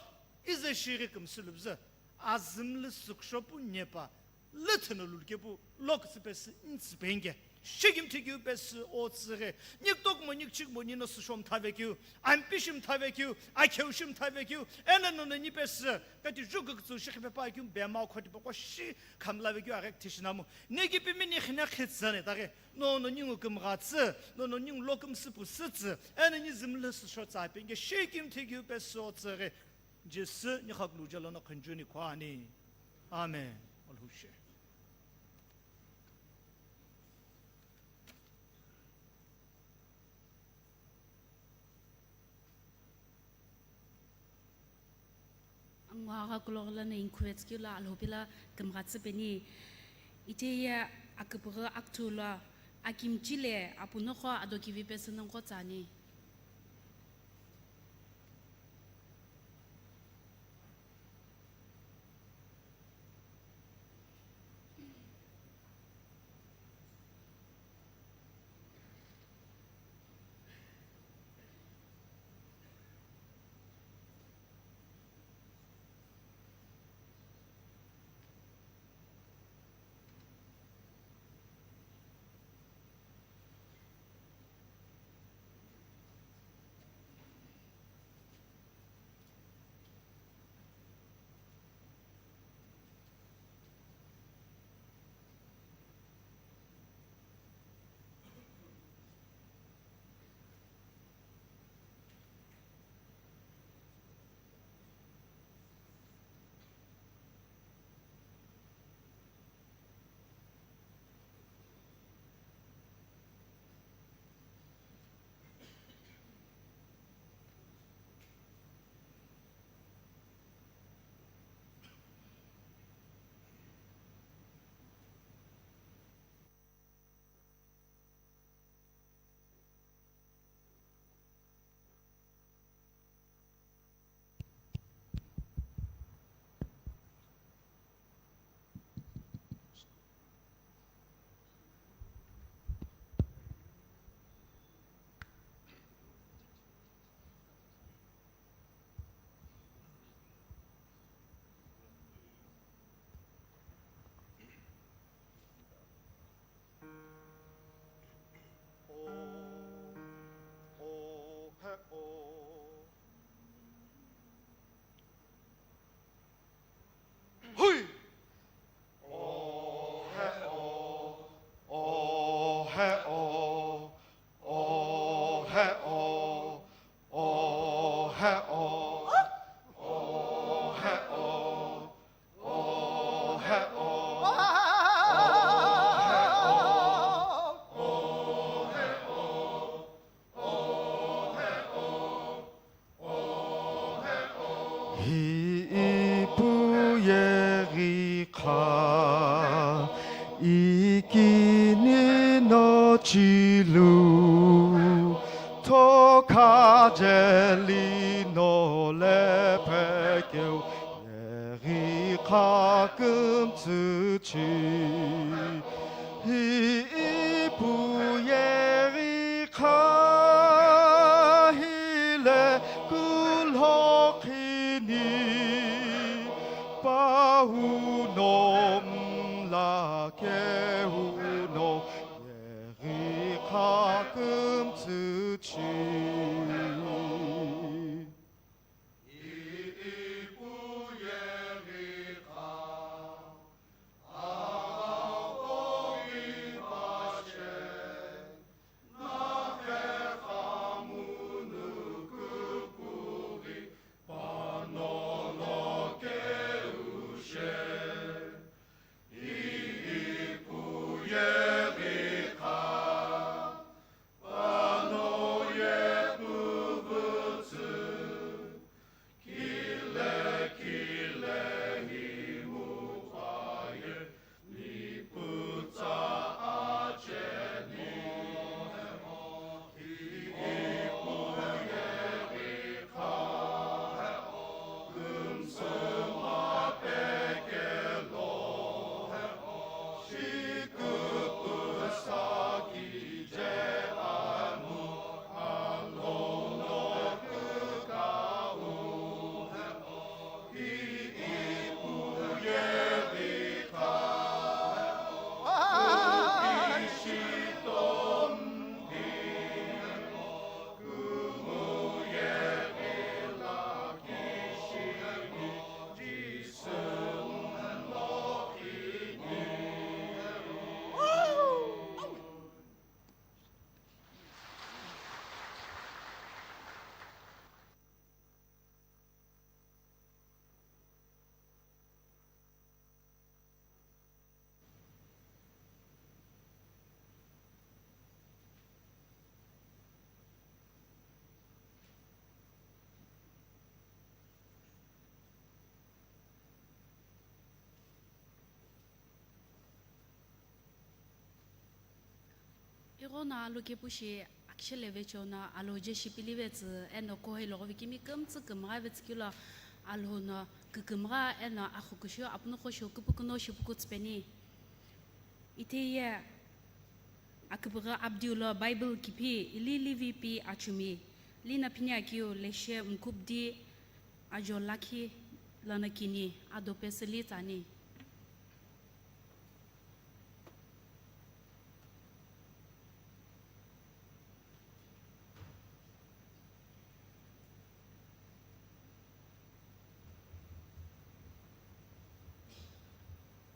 ize shighi kümsü lupüzü, azümlü süsho pu nepa, lüthü no lulukepu lo kütsü pesü ntsü penge. Shikimthi keu pesü o tsüghi. Niktok mo nikchik mo nino süsho mthave keu. Ampi shi mthave keu. Akheu shi mthave keu. Eno nono ni pesü. Kati ju kükütsü shikhi pepa keu bema khoti poko shi khamla ve keu aghi kthishinamu. Ni kipimi ni khine khitsane taghi. Nono ningu kümgha tsü. Nono ningu lo kümsü pu sütsü. Eno ni zümlü süsho tsa penge. Shikimthi keu pesü o tsüghi. Jisü ni khakulu jalono khunjuni khwani. Amen. Alhushe. Angwa gha kulo ghi lono encourage keu lo Alhou pila kümgha tsü peni. Ite ye aküpüghü aküthu lo akimchi le apunoqo ado kivi pesü nonqo tsüani. Hi ipu yeghi kha, ikini no chilu, thokha jeli no lephekeu, yeghi kha kümtsü chi. Hi ipu yeghi kha hile kulhokhini, pahu no mla kehu no yeghi kha kümtsü chi. Ighono alo kepu shi akisheleve chono alo je shipilivetsü eno kuhou lo ghovikimi kümtsü kümgha vetsü kilo Alhou no kükümgha eno axukushu apuno qo shou küpüküno shipukutsü peni. Itehi ye aküpüghü abdiu lo Bible kiphi ili livi pi achumi, lina phini akeu leshe mkupdi ajo lakhi lono kini ado pesü li tsani.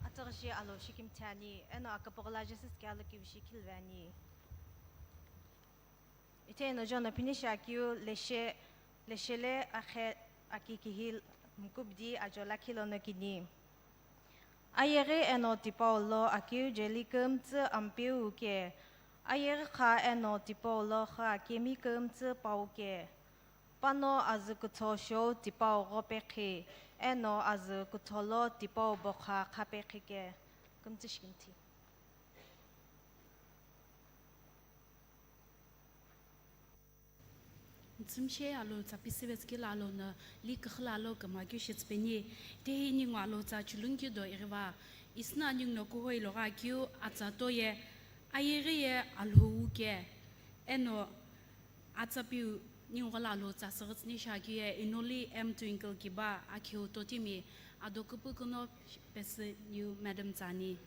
Atughi shi alo shikimthi ani, eno aküpüghü la Jisü sikelo kivishi khilve ani. Itehi no John phini shi akeu leshe, leshele akhe aki kihi mkupdi ajo lakhi lono kini. Ayeghi eno tipau lo akeu jeli kümtsü Ampeu ke, ayeghi kha eno tipau lo kha kemi kümtsü pau ke, pano azü kütho shou tipau gho pekhi, eno azü kütho lo tipau bokha kha pekhi ke. Kümtsü shikimthi. Ntsümshe alo tsa pisüvetsü kilo alo no li küxü alo kümgha keu shitsü peni, itehi ningu alo tsa chulungikeu do ighiva, isüna ningu no kuhou lo gha keu atsa toye, ayeghi ye Alhou ke, eno atsa piu ningu ghola alo tsa süghütsüni shi akeu ye Inoli M Twinkle kiba akheu totimi ado küpüküno pesü niu madam tsani.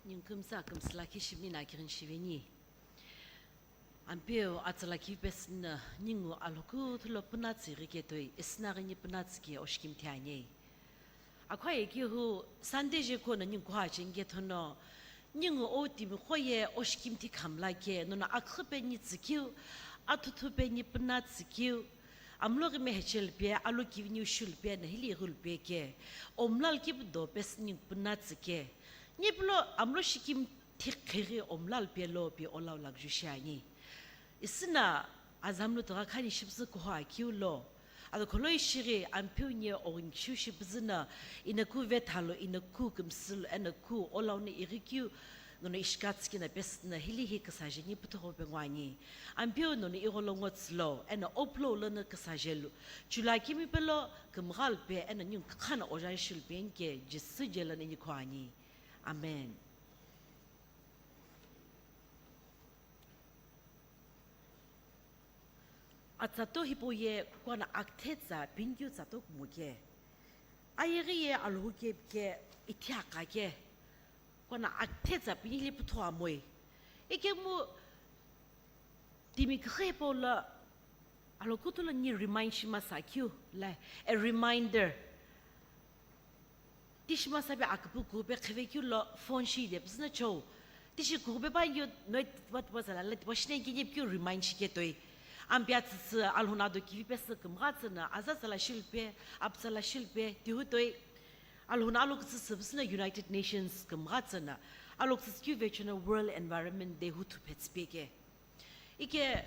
Ningu kümtsü akümtsü lakhi shimina kighini shiveni. Ampeu atsa lakhi pesü no ningu Alhou kuthu lo pünatsü ighi ketoi, isüna ghi ni pünatsü ke oshikimthi ani. Akhoye kehu Sunday je kono ningu kuha cheni kethono, ningu o timiqo ye oshikimthi khamla ke, nono akhü peni tsükeu, athuthu peni pünatsü keu, amlo ghi mehechelu pe, alo kiviniu shulu pe, na hili ighulu pe ke, omlal kipu do pesü ningu pünatsü ke. Nipulo amlo shikim Thiqheghi omlal pelo pi olau lakju shiani. Isina azamlu tugha khani shipüzü kuho akeu lo. Ado kholoi shighi ampeu nye oginkishu shipüzü na inaku vethalo inaku kümsülo ena ku olau na ighikeu nono ishikatsükina pesüna hili hi küsajeni püthugho pe ngoani. Ampeu nono igholo ngotsülo ena oplo lana küsajelu. Chula kimi pelo kümghal pe ena nyung khana ojan shil pe nke Jisü jela nini khoani. Amen. Atsato hipau ye kuana akthetsa pinikeu tsato kumoke. Ayeghi ye Alhou kepike ithiaqake. Kuana akthetsa pinili pütho amoi. Ikemu timi kükhe hipau la Alhou kutulo ni remind shimasa keu la a reminder. Tishi masa pe aküpü kupe khivekeu lo phone shi de püzüna chou. Tishi kupe pa yo noi what was ala let washne kini keu remind shike toi. Ampia tsütsü Alhou na do kivi pesü kümgha tsüna aza tsala shilpe, ap tsala shilpe, tihu toi. Alhou na alo kütsü süpüsüna United Nations kümgha tsüna. Alo kütsü keu vechona World Environment Day hu thuphe tsüpeke. Ike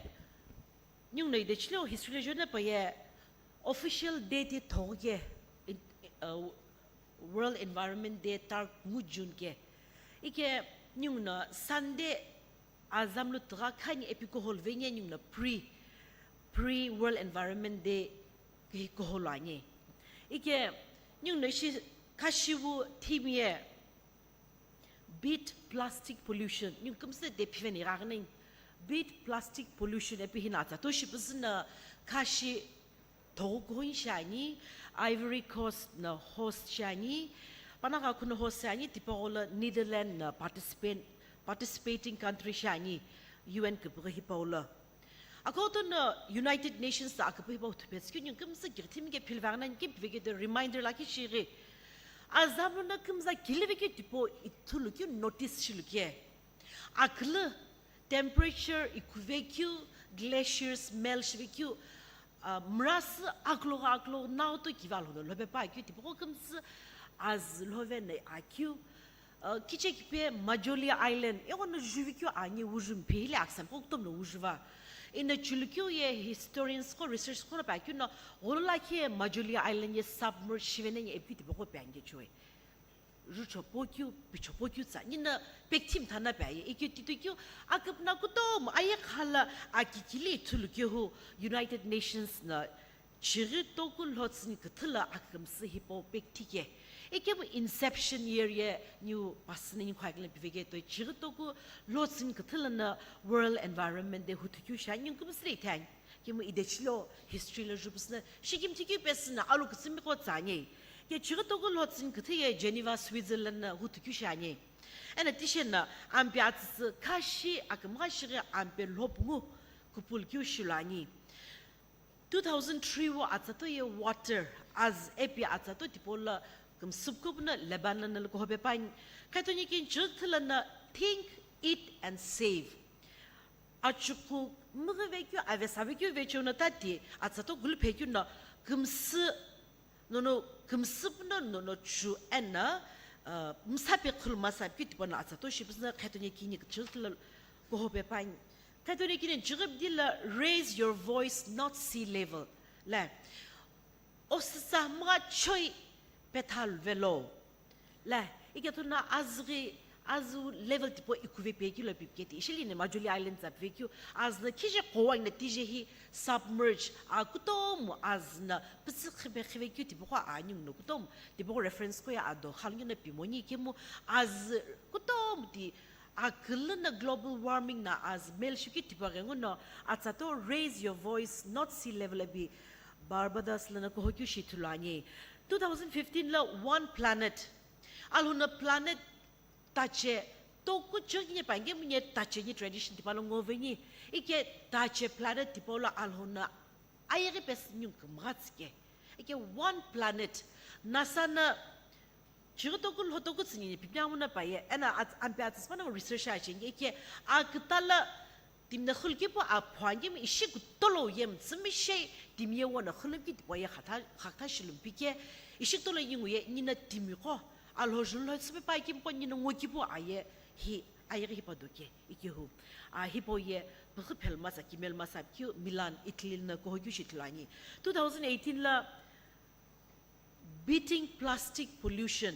Ningu no idechileo history lo jona paye official date thoghi ke, in-, uh, World Environment Day tarku ngu June ke. Ike ningu no Sunday azamlu tugha khani epi kuhol venye ningu no pre, pre World Environment Day ki kuhol ani. Ike ningu no ishi khashiwu theme ye Beat plastic pollution. Ningu kümsü de phiveni ghaghini. Beat plastic pollution epi hina atsa to shipüzü na khashi thoghi kuhon shiani, Ivory Coast na host shiani, panagha kuno host shiani, tipaqo la Netherlands na participant, participating country shiani, U N küpüghi hipau la. Akoto no United Nations ta aküpü hipau thupetsü keu ningu kümsü kighi thimi ke philvaghi nani ke piveke de reminder lakhi shighi. Azamlu na kümza kiliveke tipau ithulu keu notice shilu ke. Akülü temperature ikuvekeu glaciers melt shivekeu, ah, mrasü akloghi akloghi naoto kivi Alhou no lhope pa keu tipaqo kümsü az lhove na akeu. Uh, kicheki pe Majoli Island, eghono juvi keu ani wuju mphili aksa mkho kutomo no wujuva. Ina chulu keu ye historians qo, research qo no pa keu no, gholo lakhi ye Majoli Island ye submerge shivene ye epi tipaqo pe ange chue. Jucho po keu, picho po keu tsa, nina pekthim thana pa ye, ikeu titu keu, aküpna kutomo, aye khala akikili ithulu keu hu United Nations na Chighi toku lhotsüni küthü la akümsü hipau pekthike. Ikemu inception year ye niu pasüni niu khakile piveke toi chighi toku lhotsüni küthü la na World Environment Day huthukeu shiani ningu kümsü le ithani. Kemu idechilo history lo jupüsüna shikimthikeu pesüna alu küsümi qo tsani. Ke chighi toku lhotsüni küthü ye Geneva, Switzerland na huthukeu shiani. Ena tishena ampe atsüsü khashi akümgha shighi ampe lhopungu kupulukeu shiluani. Two thousand three wo atsato ye water, az epi atsato tipau la kümsüpükupu na Lebanon na lukuhope pani. Khetoni kin chüthü la na think, eat and save. Achuku müghi vekeu, ave savekeu vecheu na tati, atsato gulu phekeu na kümsü, nono kümsüpu na nono chu ena, uh, msape khuluma sapekeu tipau na atsato shipüsü na khetoni kini chüthü la kuhope pani. Khetoni kini chighi pidi la raise your voice, not sea level. La, osüsa mgha choi pethal velo. La, ikethuna azghi, azu level tipau ikuve pekeu lo pipiketi. Ishili ni Majuli Island za pivekeu, azna kije kowa ina tije hi submerge, a kutomo azna pütsü khipe khivekeu tipaqo a ningu no kutomo tipaqo reference ko ya ado khalungi na pimoni kemu az kutomo ti Akülü na global warming na az melt shikeu tipau ghenguno atsato raise your voice, not sea level abi Barbados lana kuhokeu shi ithulu ani. Two thousand fifteen la One Planet. Alhuna planet tache toku chekini pange munye tache ni tradition tipau lo ngo veni. Ike tache planet tipau lo alhuna ayeghi pesü ningu kümgha tsike. Ike One Planet, NASA na chighi toku lho toku tsüni ni pipni amu na paye, ena at-, ampe atsüsü panongu research acheni, ike aküta la timi na khulkipu aphuangimi ishi kutolo ye mütsümi she timi ye wona khulumki tipau ye khatha, khakha shilumpi ke, ishi kutolo yingu ye nina timi qo, alhojun lho tsüpe pa kimi qo nina ngokipu aye hi Ayeghi hipau doke, ikehu. A, hipau ye püghü phelu masa, kimelu masa keu Milan, Italy na kuhou keu shi ithulu ani. Two thousand eighteen la beating plastic pollution.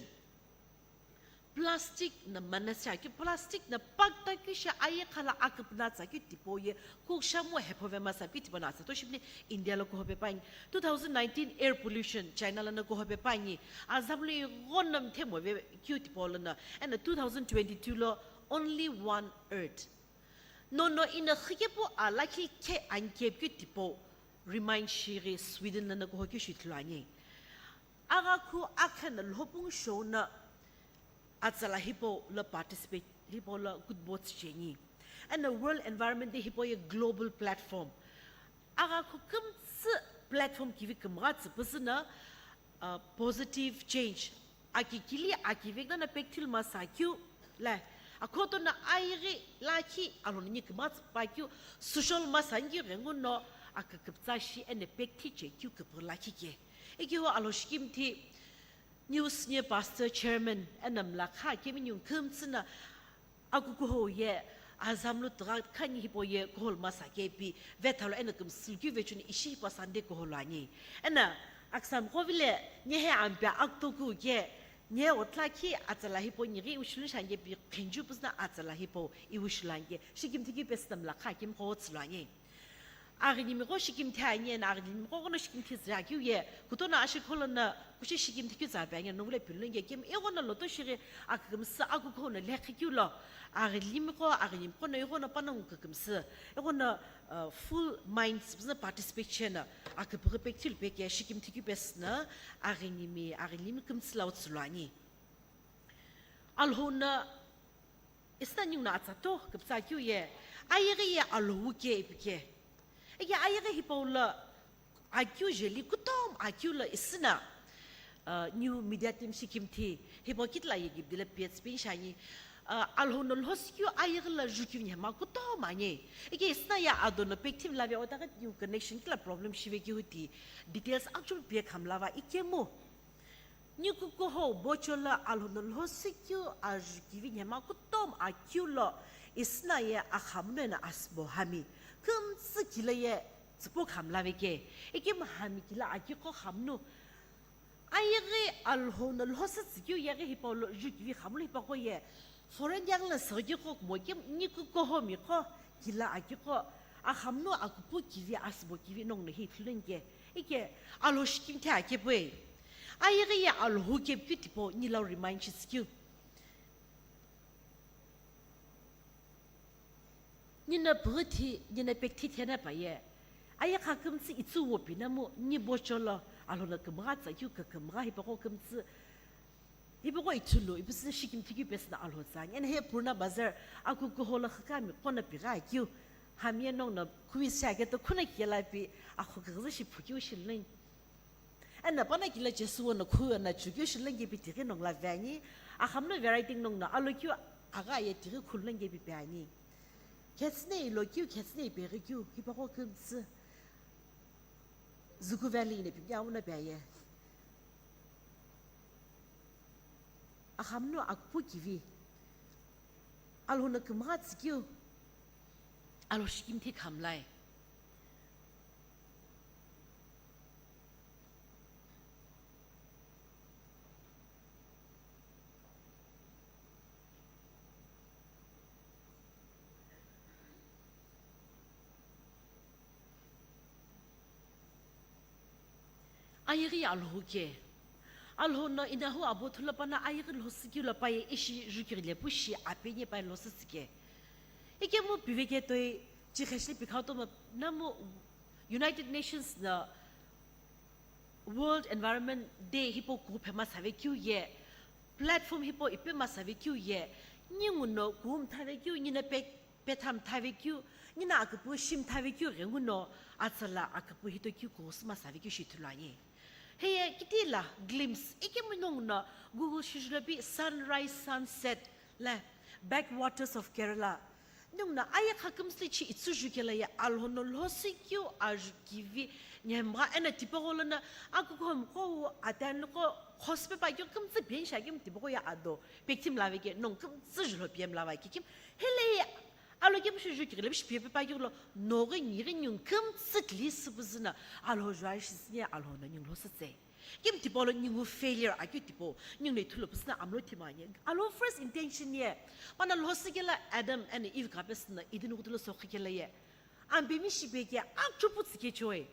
Plastic na manasha keu, plastic na pakta keu shi ayeghi la aküpüna tsa keu tipau ye kukshamu hephove masa keu tipau na atsa to shipni India lo kuhope pani. Two thousand nineteen air pollution, China lono kuhope pani. Azam lo ighono mthemove keu tipau lono. And two thousand twenty-two lo only one earth. Nono ino xikepu a lakhi khe ankepu keu tipau remind shighi Sweden lono kuhou keu shi ithulu ani. Agha khu akhena lhopung shou na atsala hipau la participate, hipau la good bots cheni. And the World Environment Day hipau ye global platform. Agha khu kümtsü platform kivi kümgha tsüpüzü na, uh, positive change. Aki kili aki vekna na pekthil masa keu, la, akhoto na ayeghi lakhi Alhou no ni kümgha tsüpa keu, social masa ngi ghenguno aküküptsa shi ene pekthi che keu küpü lakhi ke. Ikehu Alhou shikimthi New senior pastor chairman ena mlakha kemi niu kümtsü na akukuhou ye Azam lo tugha khani hipau ye kuhou masa kepi vethalo ena kümsülkeu vechuni ishi hipau Sunday kuhou lo ani. Ena aksam kovile nyehe ampia aktoku ke nye otla khi atsala hipau nyighi ushulu shange pi khenju püsüna atsala hipau iwushulu ange shikimthi keu pesü na mlakha kemi qo tsülu ani. Aghinimiqo shikimthi ani ena aghinimiqo ghono shikimthi züakeu ye, kutono ashikholo na kushi shikimthi keu tsa pe ani nongule pilunge kemi ighono loto shighi akükümsü akukuhou no lekhi keu lo, aghinimiqo, aghinimiqo no ighono panongu kükümsü, ighono, uh, full minds püzü participate chena aküpüghü pekthil peke shikimthi keu pesü na aghinimi, aghinimi kümtsü lau tsülu ani. Alhou no isna ningu no atsa to küptsa keu ye, ayeghi ye Alhou ke ipi ke. Ike ayeghi hipau lo akeu jeli kutomo akeu lo isna, uh, new media team shikimthi hipau kitila ye kibdila pets pin shani, uh, Alhou no lhosikeu ayeghi lo jukeu nhema kutomo ani. Ike isna ye ado no pekthim lave otaghi new connection kila problem shive keu ti details actual pe khamlava ikemu. Nikukuhou bocho lo Alhou no lhosikeu ajukivi nhema kutomo akeu lo isna ye axamunu eno asübo hami kümtsü kilo ye tsüpo khamlaveke. Ikemu hami kilo akeu qo xamunu. Ayeghi Alhou no lhosü tsükeu yeghi hipau lo jukivi xamunu hipaqo ye foreign yaghi lo süghikeu qo kumo kemu nikukuhou miqo kilo akeu qo axamunu akupu kivi asübo kivi nongu no hi ithulu nike. Ike Alhou shikimthi akepu e. Ayeghi ye Alhou kepu keu tipau nilau remind shi tsükeu. Nino püghi thi, nino pekthi thena pa ye. Ayeghi kümtsü itsü wo pinamu ni bocho lo Alhou no kümgha tsakeu kükümgha hipaqo kümtsü. Hipaqo ithulu, ipisü shikimthi keu pesü na Alhou tsa ani. Eno he Purna Bazar akukuhou lo xükami qo no pigha keu. Hami ye nongu no quiz shi ake to khuna kela pi akhu kughuzu shi phukeu shi luni. Eno pana kila Jesu wo no khu eno chukeu shi luni ke pi tighi nongu lo ve ani. Axamunu variety nongu no alokeu agha ye tighi khu luni ke pi pe ani. Khetsüne ilokeu, khetsüne ipeghi keu, hipaqo kümtsü. Zuku Valley ino pi mya uno pe aye. Axamunu akupu kivi. Alhou no kümgha tsükeu. Alhou shikimthi khamlai. Ayeghi ye Alhou ke. Alhou no inahu abo thulo pana ayeghi lhosükeu lo paye ishi jukighi lepu shi apeni paye lhosü tsüke. Ikemu piveke toi chikheshi pikhau tomo namu United Nations no World Environment Day hipau kupe masave keu ye, platform hipau ipe masave keu ye, ningu no kumthave keu, nino pe, pethamthave keu, nino akupu shimthave keu ghenguno atsala akupu hito keu kusü masave keu shi ithulu ani. Heye kitila glimpse ikemu nongu no Google shijulo pi sunrise sunset la backwaters of Kerala. Nongu no ayeghi kümtsü chi itsü jukela ye Alhou no lhosikeu ajukivi nhemgha eno tipaqo lono akukuhou miqo wu atani qo Khospe pa keu kümtsü ben shi akeu tipaqo ye ado, pekthi mlave ke, nongu kümtsü julo pie mlava ke kim, hele ye alo kemu shi ju kighi lepu shi pie pe pa keu lo, noghi nighi ningu kümtsü kili süpüzü na, alo jua shi sine alo na ningu lo sütse. Kim tipau lo ningu failure akeu tipau, ningu no ithulu püsü na amlo thima nye. Alo first intention ye, pana lo sü kela Adam and Eve ka pesü na, Eden kutu lo sokhi kela ye. Ampemi shipe ke akchupu tsike choi.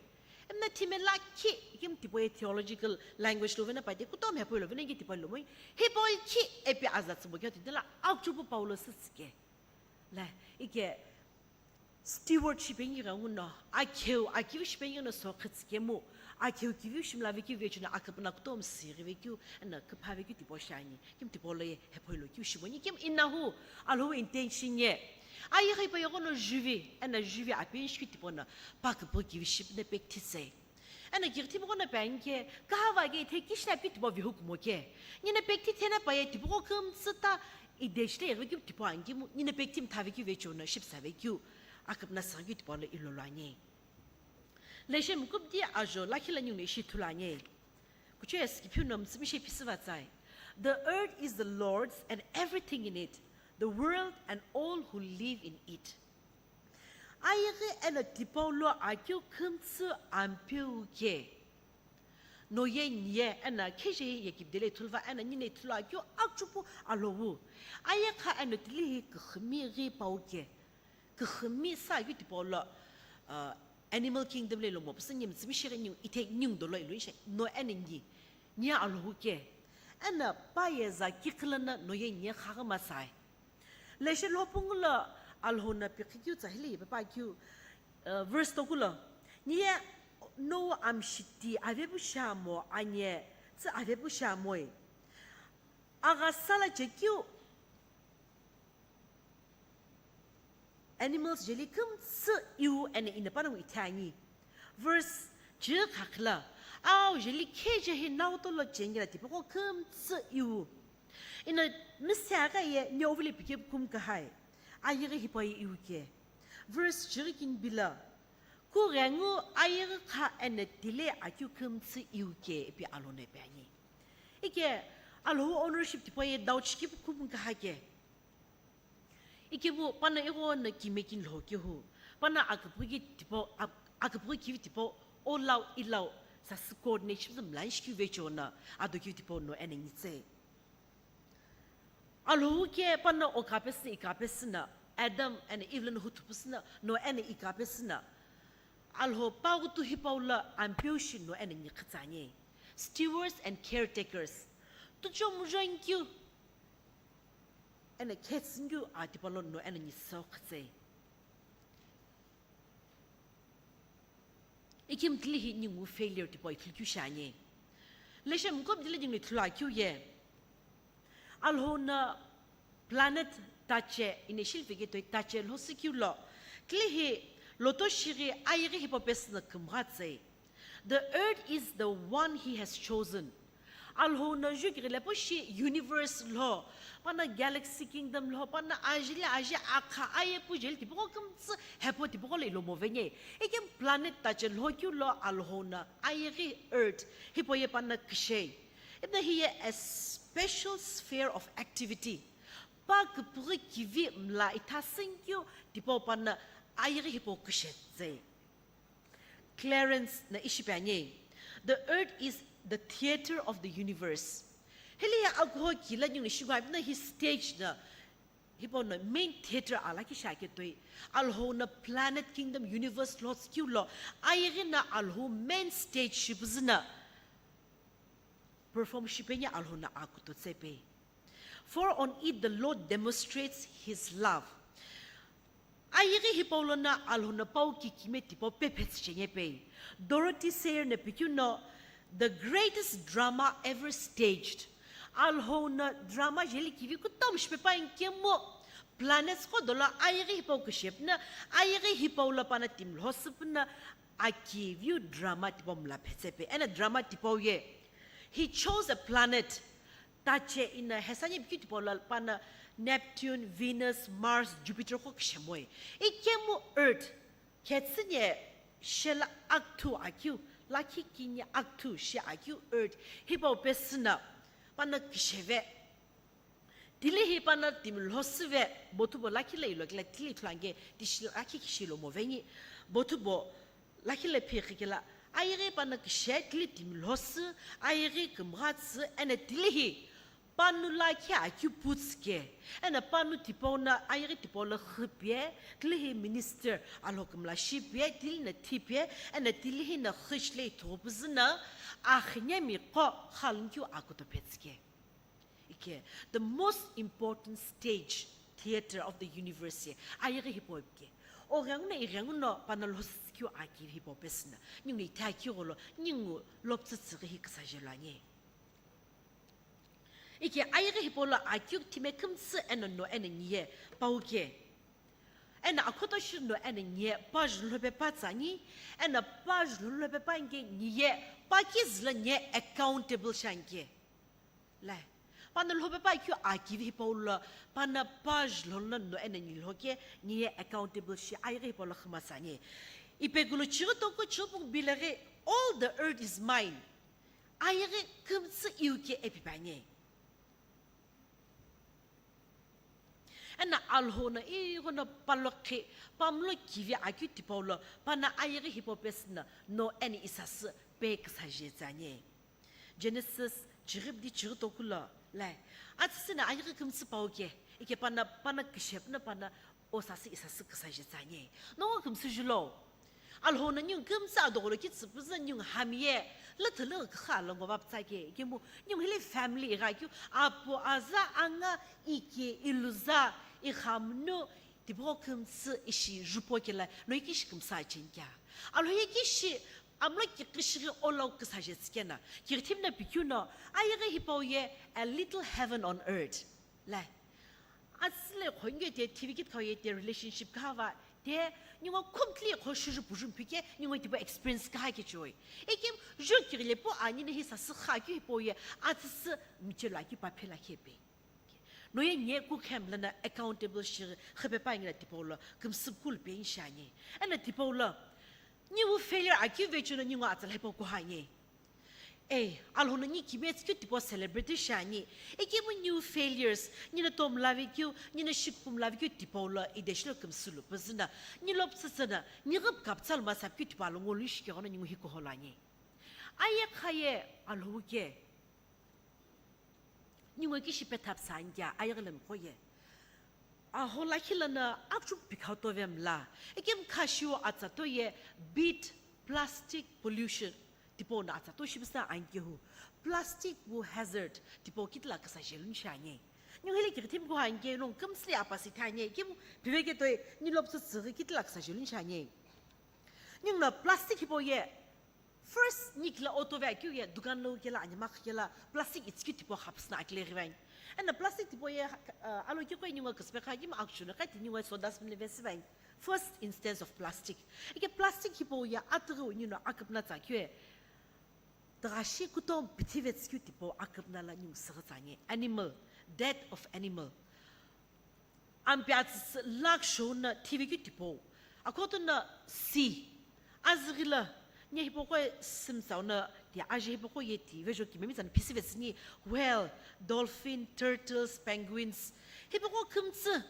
Emna thime lakhi, kim tipau ye theological language lo vena pa de, kutom hepoi lo vena ke tipau lo moi. Hepoi khi epi aza tsübo ke titela akchupu Paulo sü tsike. La, ike stewardship engi ga nguno, akheu, akiu shipe engi no sokhi tsike mu, akheu kiviu shimla ve kiu ve chuna akapna kutom siri ve kiu, ana kapha ve kiu tipau shani. Kim tipau lo ye hepoi lo kiu shimoni kim inahu, alo intention ye. Aye khai pa yogo no juvi, ana juvi apin shi tipau na, pa kapu kivi ship ne pekthi se. Ana kighi tipaqo na pa anke, kahava ke the kishna pi tipau vihu kumo ke. Nina pekthi thena pa ye tipaqo kümtsü ta, i deshte ye kiu tipau anke mu, nina pekthi mtha ve kiu ve chona, ship sa ve kiu, akapna sa kiu tipau lo ilo lo anye. Leshe mukupdi ajo lakhi la ningu no ishi thulu anye. Kuchou ye sikiphiu no mtsümi she phisü va tsai. The earth is the Lord's and everything in it, the world and all who live in it. Ayeghi eno tipau lo akeu kümtsü Ampeu ke. No ye ni ye eno kheje ye kipdele ithulu va eno nina ithulu akeu akchupu alo wu. Ayeghi eno tilihi küxümi ghi pau ke. Küxümi sa akeu tipau lo, uh, animal kingdom le lo mo, püsü ningu mtsümi shighi ningu, ithe ningu dolo ilu ishe, no eno ni, ni alo wu ke. Eno pa ye za kikhila na no ye ni ye khaghi masai. Leshe lo pungu lo Alhou no pikhi kiu tsa hile ipe pa kiu, uh, verse toku lo. Ni ye no amshiti avepu shamo anye, tsü avepu shamoi. Aghasa la che kiu animals jeli kümtsü iu eno ina panongu ithi ani. Verse chighi khakhila, au jeli kheje hi nautolo chengela tipaqo kümtsü iu. Ina misi agha ye ni ovile pike kum kahai. Ayeghi hipau ye iu ke. Verse chighi kini bila. Kughengu ayeghi kha eno tile akeu kümtsü iu ke ipi Alhou no ipi ani. Ike Alhou ownership tipau ye doubt shikipu kum kaha ke. Ikepu pana ighono kime kini lho kehu. Pana aküpüghi tipau, ak-, aküpüghi kivi tipau, olau, ilau, sasü coordinate shipüzü mlan shikiu ve chona, ado kiu tipau no eno nitse. Alhou ke pana o kapesü, i kapesü na, Adam eno Eve lono huthu püsü na, no eno i kapesü na. Alhou pa ghutu hipau lo Ampeu shi no eno ni khitsani. Stewards and caretakers. Tucho mujo nkeu. Eno khetsü nkeu a tipau lo no eno ni so khitse. Ikemu tilihi ningu failure tipau ithulu keu shiani. Leshe mukupdi le ningu ithulu akeu ye. Alhou no planet tache, ina shilvike toi tache lhosü keu lo. Tilihi loto shighi ayeghi hipau pesü no kümgha tsei. The earth is the one he has chosen. Alhou no jukighi lepu shi universe lho, pana galaxy kingdom lho, pana ajeli aje akha aye pu jeli tipaqo kümtsü hepo tipaqo lo ilo moveni. Ikemu planet tache lho keu lo Alhou no ayeghi earth hipau ye pana kishei. Ipi no hi ye a special sphere of activity. Pa küpüghi kivi mla ithasü nkeu tipau pana ayeghi hipau kishetsei. Clarence no ishi pi ani, the earth is the theatre of the universe. Hile ye akuho kila ningu shigu ipi no hi stage no, hipau no main theatre ala ki shake toi. Alhou no planet kingdom universe lhotsü keu lo, ayeghi no Alhou main stage shipüzü no perform shipeni Alhou no akuto tsepe. For on it the Lord demonstrates his love. Ayeghi hipau lono Alhou no pau kikime tipau pephe tsücheni pei. Dorothy Sayers no pikeu no, the greatest drama ever staged. Alhou no drama jeli kivi kutomo shipe pa nkemu, planets qo dolo ayeghi hipau kishepüno, ayeghi hipau lo pana timi lhosüpüno, akiviu drama tipau mla phetsepei. Eno drama tipau ye, he chose a planet. Tache ina hesani pikeu tipau lo pana Neptune, Venus, Mars, Jupiter qo kishemoi. Ikemu Earth, khetsüni shela akithu akeu lakhi kini akuthu shi akeu earth hipau pesü no pano kisheve. Tili hi pano timi lhosüve, bothubo lakhi lo ilo kile tili ithulu anke tishi lakhi kishi lo moveni. Bothubo lakhi lo phikhi kela, ayeghi pano kishe tili timi lhosü, ayeghi kümgha tsü, eno tili hi pano lakhi akeu putsü ke, eno pano tipau no, ayeghi tipau lo xü pie, tili hi minister Alhou kümla shi pie, tili no thi pie, eno tili hi no xü shi lo ithughu püzü no, axinemi qo xalünkeu akuto phetsü ke. Ike, the most important stage theater of the universe ye, ayeghi hipau ke. Oghenguno ighenguno pano lhosü keu akivi hipau pesü no, ningu ithe akeu gholo, ningu lopütsü tsüghi hi küsaje lo ani. Ike ayeghi hipau lo akeu thime kümtsü eno no eno niye pau ke. Eno akhoto shi no eno niye pa ju lhope pa tsü ani, eno pa ju lhope pa anke niye pa kizü lo niye accountable shi anke. Lai, pano lhope pa keu akivi hipau lo, pano pa ju lhono no eno ni lhoke, niye accountable shi ayeghi hipau lo xü masü ani. Ipegulu chighi toku chighi pungu bilo ghi, all the earth is mine. Ayeghi kümtsü iu ke ipi püani. Eno Alhou no ighono palokhi, pamlo kivi akeu tipau lo, pano ayeghi hipau pesü no, no eno isasü pe küsaje tsü ani. Genesis chighi pdi chighi toku lo, lai, atsüsü no ayeghi kümtsü pau ke, ike pano, pano kishepüno pano o sasü isasü küsaje tsü ani. Nongu kümtsü julo. Alhou no ningu kümtsü adogolo kitsü püzü ningu hami ye, lüthülü küxü lo ngo va pütsa ke, ikemu ningu hile family ighi akeu, apu, aza, anga, ike, iluza, ighamunu, tipau kümtsü ishi jupo kela, no ikishi kümtsü achen kea. Alhou ye kishi amlo kiqi shighi olo küsaje tsü keno, kiqi thimi no pikeu no, ayeghi hipau ye a little heaven on earth. Lai. Atsüle khonge te T V kitkhau ye te relationship kahava te ningu completely kho shuju puju phike ningu tipau experience kaha ke choi. Ikem ju kirile pu ani ne hi sasü kha keu hipau ye atsüsü michelo aki pa phela khe pe. No ye nye kukhem lana accountable shi khipe pa ngila tipau lo kümsü kul pe inshani. Eno tipau lo ningu failure akeu vechu no ningu atsala hipau kuha ani. Ei, Alhou no ni kimetsü keu tipau celebrate shi ani. Ikemu ningu failures, nino tomlave keu, nino shikupumlave keu tipau lo ideshi lo kümsü lu püzü no, ni lopütsü tsü no, ni ghüp kapütsa lo masap keu tipau lo ngolu shi keghono ningu hi kuho lo ani. Aye khaye Alhou ke. Ningu kishi petha püsa ani kea, ayeghi lo miqo ye. Aho lakhi lono akchuk pikhau tove mla. Ikem khashiu atsa to ye beat plastic pollution tipau no atsa to shipüsa ankehu. Plastic wu hazard tipau kitila küsa jelun shi ani. Ningu hile kiqi thimi kuha anke nongu kümtsüli apasi thani, ikem piveke toi ni lopütsü tsüghi kitila küsa jelun shi ani. Ningu no plastic hipau ye first nikila auto ve akeu ye dukan lo kela anima kela plastic itsikeu tipau khapüsü no akile ghivain. Eno plastic tipau ye, uh, alo kikoi ningu küsüpe kha kima akchunu kati ningu soda spoon le vesüvain. First instance of plastic. Ike plastic hipau ye atüghü ningu aküpüna tsa keu ye. Tüghashi kutomo pithive tsükeu tipau aküpüna la ningu süghü tsa ani. Animal, death of animal. Ampi atsüsü lakh shou no T V keu tipau. Akhoto no sea. Azüghi lo, nye hipaqo simtsau no ti aje hipaqo ye ti vejo kimemi tsano phisive tsüni whale, dolphin, turtles, penguins. Hipaqo kümtsü.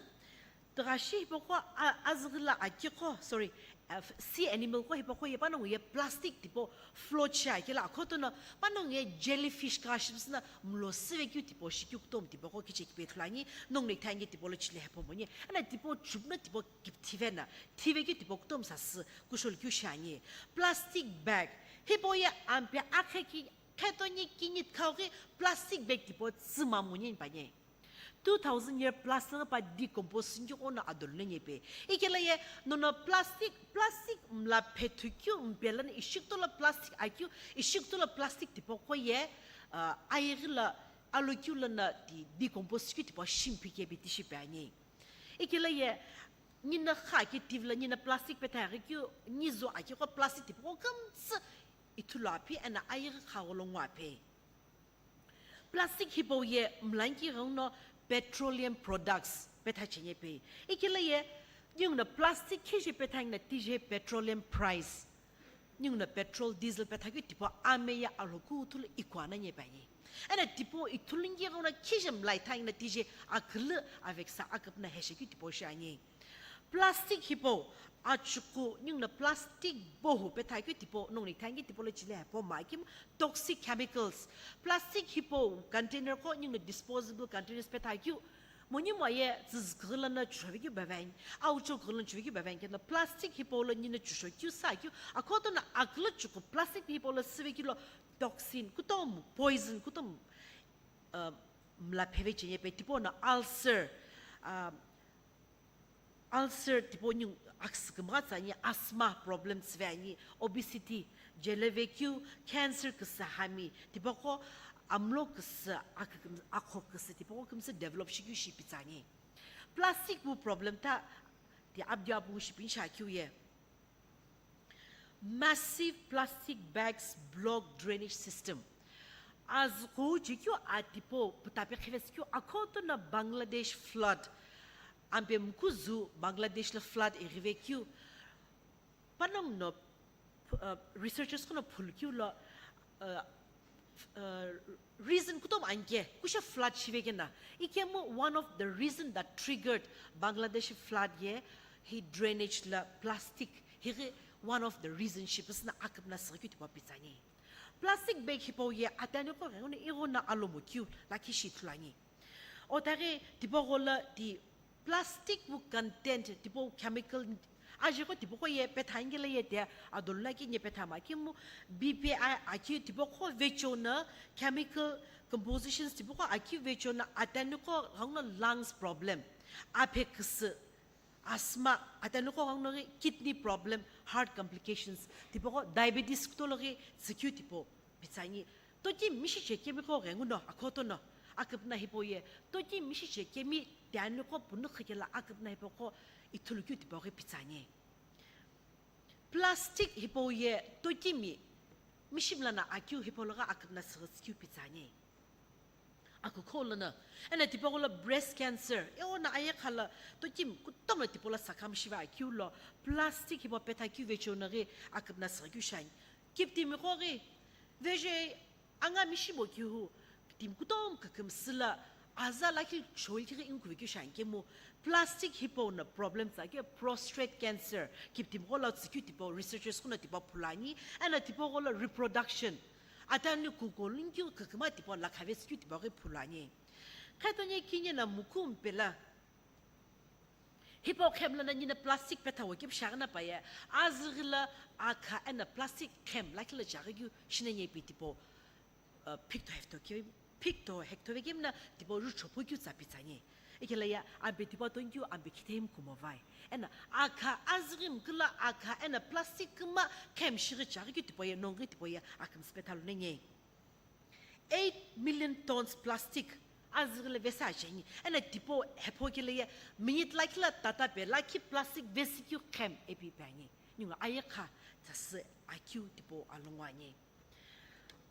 Tüghashi hipaqo a-, azüghi lo akiqo, sorry, uh, sea animal qo hipaqo ye panongu ye plastic tipau float shi akela akhoto no panongu ye jellyfish ka shipüsü no mlo süve keu tipau shikeu kutomo tipaqo kichekipethu lo ani, nongu no ithange tipau lo chile hepo moni. Eno tipau chupu no tipau kipthive no, thive keu tipau kutomo sasü kusholu keu shi ani. Plastic bag, hipau ye ampi akhe ki, khetoni kini khau ghi plastic bag tipau tsü mamuni ani püani. Two thousand year plus lono pa decompose shinikeu qo no adolu nani pe. Ikela ye nono plastic, plastic mla phethu keu mpe lono ishi kutomo lo plastic akeu, ishi kutomo lo plastic tipaqo ye, uh, ayeghi lo alo keu lono ti decompose keu tipau shimpi kepe tishi pe ani. Ikela ye nino kha ke tivilo nino plastic petha ghi keu nizo akiqo plastic tipaqo kümtsü ithulu aphi eno ayeghi kha gholo ngu aphi. Plastic hipau ye mlanki ghenguno petroleum products petha chenye pe. Ikela ye, ningu no plastic khije petha ngina tije petroleum price. Ninguno petrol, diesel petha keu tipau ame ye alhokuthu lo ikuana nye pai. Eno tipau ithulu nge ghenguno khije mlai tha ingna tije akülü aveksa aküpüna heshe keu tipau shi ani. Plastic hipau achuku ninguno plastic bohu petha keu tipau nongni thangi tipau lo chile hepo ma kim toxic chemicals. Plastic hipau container ko ninguno disposable containers petha keu Monimo ye tsüzü kughi lono chusho vekeu baveng, aucho kughi lono chusho vekeu baveng keno plastic hipau lo nino chusho keu sa keu, akhoto no akülü chuku plastic hipau lo süvekeu lo toxin, kutomo poison, kutomo, uh, mla pheve chenye pe tipau no ulcer, uh, ulcer tipau ningu aküsü kümgha tsü ani, asthma problem tsüve ani, obesity, jele vekeu, cancer küsü hami, tipaqo amlo küsü aküküm-, akho küsü tipaqo kümsü develop shikeu shi pitsani. Plastic wu problem ta ti abdi apu shi pinsha keu ye. Massive plastic bags block drainage system. Azü kou chekeu a tipau pütape khivesi keu akhoto no Bangladesh flood. Ampe mkuzu Bangladesh lo flood ighive keu. Panongu no, uh, researchers kuno phulu keu lo, uh, uh, reason kutomo anke, kusho flood shive kena. Ikemu one of the reason that triggered Bangladesh flood ye, hi drainage lo plastic, hi one of the reason shi püsüna aküpüna süghi keu tipau pitsani. Plastic bag hipau ye atani ko ghenguno ighono alomo keu lakhi shi ithulu ani. Otaghi tipaqo lo ti plastic wu content tipau chemical ajeko tipaqo ye petha ingela ye te adolula ki nye petha ma kimu B P A aki tipaqo vecheo no chemical compositions tipaqo aki vecheo no atani ko ghenguno lungs problem, aphe küsü, asthma, atani ko ghenguno ghi kidney problem, heart complications, tipaqo diabetes kutolo ghi tsükeu tipau pitsani. Toki mishi che kemi ko ghenguno akhoto no aküpüna hipau ye. Toki mishi che kemi tiani ko punu khikela aküpüna hipau ko ithulu keu tipau ghi pitsani. Plastic hipau ye toki mi mishi mlana akeu hipau lo ghi aküpüna süghi tsükeu pitsani. Akukho lono, eno tipaqo lo breast cancer, eono ayekha lo toki mi kutomo lo tipau lo sakam shive akeu lo, plastic hipau petha keu vecheo no ghi aküpüna süghi keu shi ani. Kiptimi qo ghi, veje anga mishi bo keu hu, timi kutomo kükümsü lo, aza lakhi shoil kighi inkuve keu shi ani kemu, plastic hipau no problem tsü keu prostate cancer, kiptimi qo lo tsükeu tipau researchers kuno tipau phulu ani, eno tipaqo lo reproduction, atani kuko lungkeu küküma tipau lakhave tsükeu tipau ghi phulu ani. Kheto nye kinye no muku mpe lo. Hipau khem lono nino plastic petha wo keu shi aghina paye, azüghi lo akha eno plastic khem lakhi lo chaghi keu shino nye pi tipau, uh, phikto hekto keu, phikto hekto vekemi no tipau rucho pu keu tsa pitsani. Ikela ye ampe tipau tongkeu ampe khithe hemu kumo vai. Eno akha azüghi mkülo akha eno plastic küma khem shighi chaghi keu tipau ye nonghi tipau ye akümsü petha lono nye. Eight million tons plastic azüghi lo vesa cheni. Eno tipau hepho kile ye minute lakhi lo tata pe lakhi plastic vesi keu khem ipi pe ani. Ningu ayekha tsasü akeu tipau alongu ani.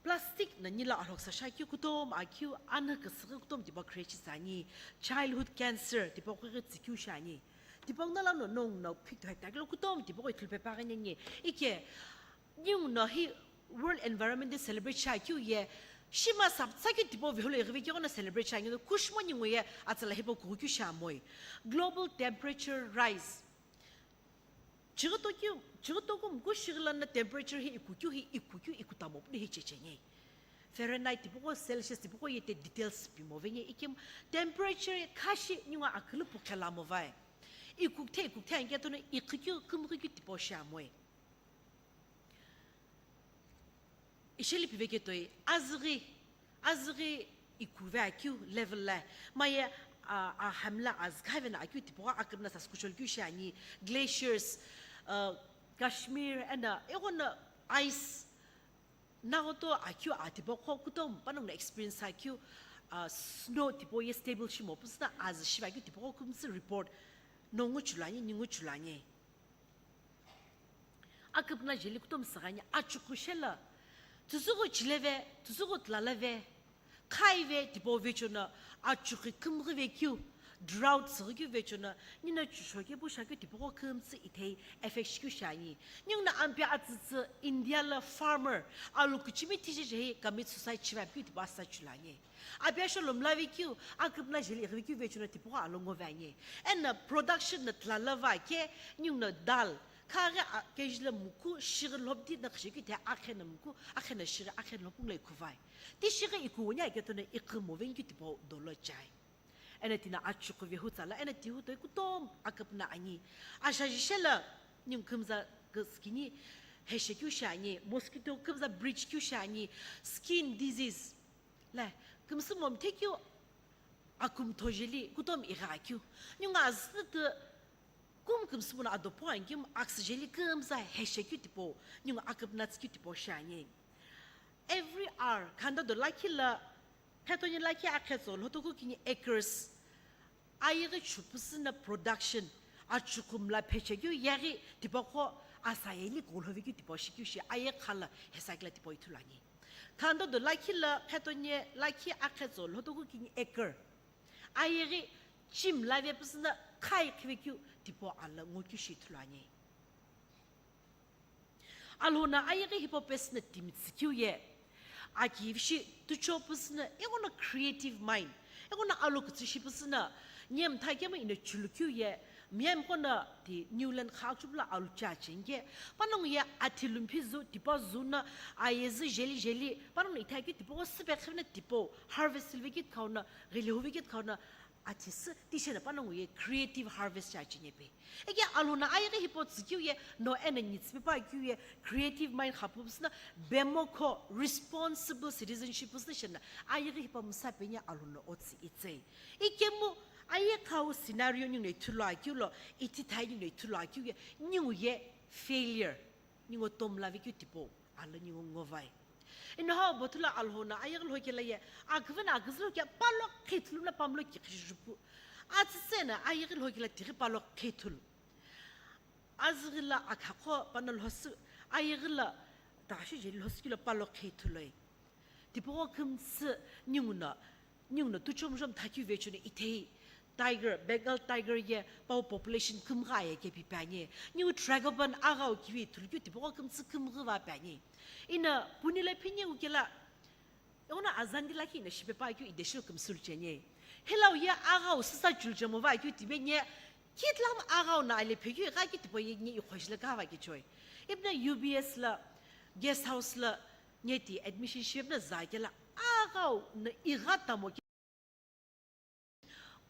Plastic no nilo alhoksa shi akeu kutomo akeu anhü küsüghi kutomo tipau create shi tsü ani. Childhood cancer tipau kughi tsükeu shi ani. Tipau no lono nongu no phikto hekta kilo kutomo tipau ithulu pe paghi nyenye. Ike Ninguno hi World Environment Day celebrate shi akeu ye, shima saptsa keu tipau viholo ighive keu ghono celebrate shi ani, kushimo ningu ye atsala hipau kughu keu shi amoi. Global temperature rise. Chighi tokeu, chighi toku mku shighi lono temperature hi ikukeu hi ikukeu ikutamo puni hi checheni. Fahrenheit tipaqo Celsius tipaqo ye te details pimo venye ikim temperature khashi ningu akülü pukhela mo vai. Ikukthe ikukthe anke tono ikhikeu kümghikeu tipau shi amoi. Isheli piveke toi, azüghi, azüghi ikuve akeu level la, maye, a, a, hamla azkhave na akeu tipau akümna saskuchol keu shi ani, glaciers, a, Kashmir, eno, eghono ice, naghoto akeu a tipau qo kutomo panongu no experience akeu, a, snow tipau ye stable shimo püsüna azü shive akeu tipau qo kümsü report, nongu chulu ani, ningu chulu ani. Aküpüna jeli kutomo süghani achukhu shelo, tsüsüghü chileve, tsüsüghü tlaleve, khaive tipau vechono achukhu kümghüve keu, Drought tsüghikeu vechono, nino chusho kepu shakeu tipaqo kümtsü ithei effect shikeu shiani. Ninguno ampeu atsütsü India lo farmer, alu kuchimi thijejehi commit suicide shive apikeu tipau asa chulani. Api asho lo mlavekeu, aküpüna jeli ighivekeu vechono tipaqo alu ngoveani. Eno production no tla lava ke, ninguno dal, khaghi a-, kg lo muku, shighi lhopdi no khishekeu ithei akheno muku, akheno shighi, akheno lhopu ngule ikuvai. Ti shighi ikuwunia ketono iqhü movenikeu tipau dolo chai. Eno tino achuqu vehutsa lo, eno tihu toi kutomo aküpüna ani. Ashaji shelo, ningu kümza kü-, skin-i heshekeu shiani, mosquito kümza breach keu shiani, skin disease. Le, kümsü momthekeu akumtho jeli kutomo ighakeu. Ningu azütü kum kümsü puno adopo ankeu, aksü jeli kümza heshekeu tipau, ningu aküpüna tsükeu tipau shiani. Every hour, khanda do lakhi lo, khetoni lakhi akhetso lhotoku kini acres, ayeghi chupüsü no production, achuqu mla phechekeu yeghi tipaqo asa yeli kulhovekeu tipau shikeu shi ayeghi khala hesakila tipau ithulu ani. Khanda do lakhi lo, khetoni lakhi akhetso lhotoku kini acre, ayeghi chimla vepüsü no khai khivekeu tipau alu ngokeu shi ithulu ani. Alhou no ayeghi hipau pesü no timi tsükeu ye, akivishi tucho püsü no, ighono creative mind, ighono alu kütsü shi püsü no, nyemtha kemu ino chulukeu ye, miyami qono ti Newland kha akchupu lo alu cha cheni ke, panongu ye athi lumphi zu, tipa zu no, ayezü jeli jeli, panongu ithakeu tipaqo süpe khiveno tipau harvest silvekeu khauno, ghilehuvekeu khauno, athi sü, ti sheno panongu ye creative harvest cha cheni pe. Eke alhou no ayeghi hipau tsükeu ye no eno nitsüpe pa keu ye creative mind kha püpüsü no bemoko responsible citizenship püsü no sheno ayeghi hipau msa peni alhou no otsü itsei. Ikemu ayekhau scenario ninguno ithulu akeu lo, ithithai ninguno ithulu akeu ye ningu ye failure. Ningu tomlavekeu tipau, alu ningu ngovai. Eno hau bothu lo alhou no ayeghi lhokela ye, aküvü no aküzü lhoke palo khithulu no pamlo kikhishi jupu. Atsütsü no ayeghi lhokela tighi palo khithulu. Azüghi lo akhaqo pano lhosu, ayeghi lo tashi jeli lhosukeu lo palo khithuloi. Tipaqo kümtsü ninguno, ninguno tuchomjom thakeu vechono ithei tiger, Bengal tiger ye pau population kümgha ye kepi peani. Ningu tragopan aghau kivi ithulukeu tipaqo kümtsü kümghi va peani. Eno Pune lo phini ukela, ighono azandi lakhi ino shipe pa keu ideshi lo kümsü lucheni. Hilau ye aghau süsa chuluchemo va keu tibe nye, kitlam aghau no ale phekeu igha keu tipau ye nye ikhoshi lo kava kechoi. Ipuno U B S lo, guest house lo, nye ti admission shipno za kela aghau no igha tamo ke.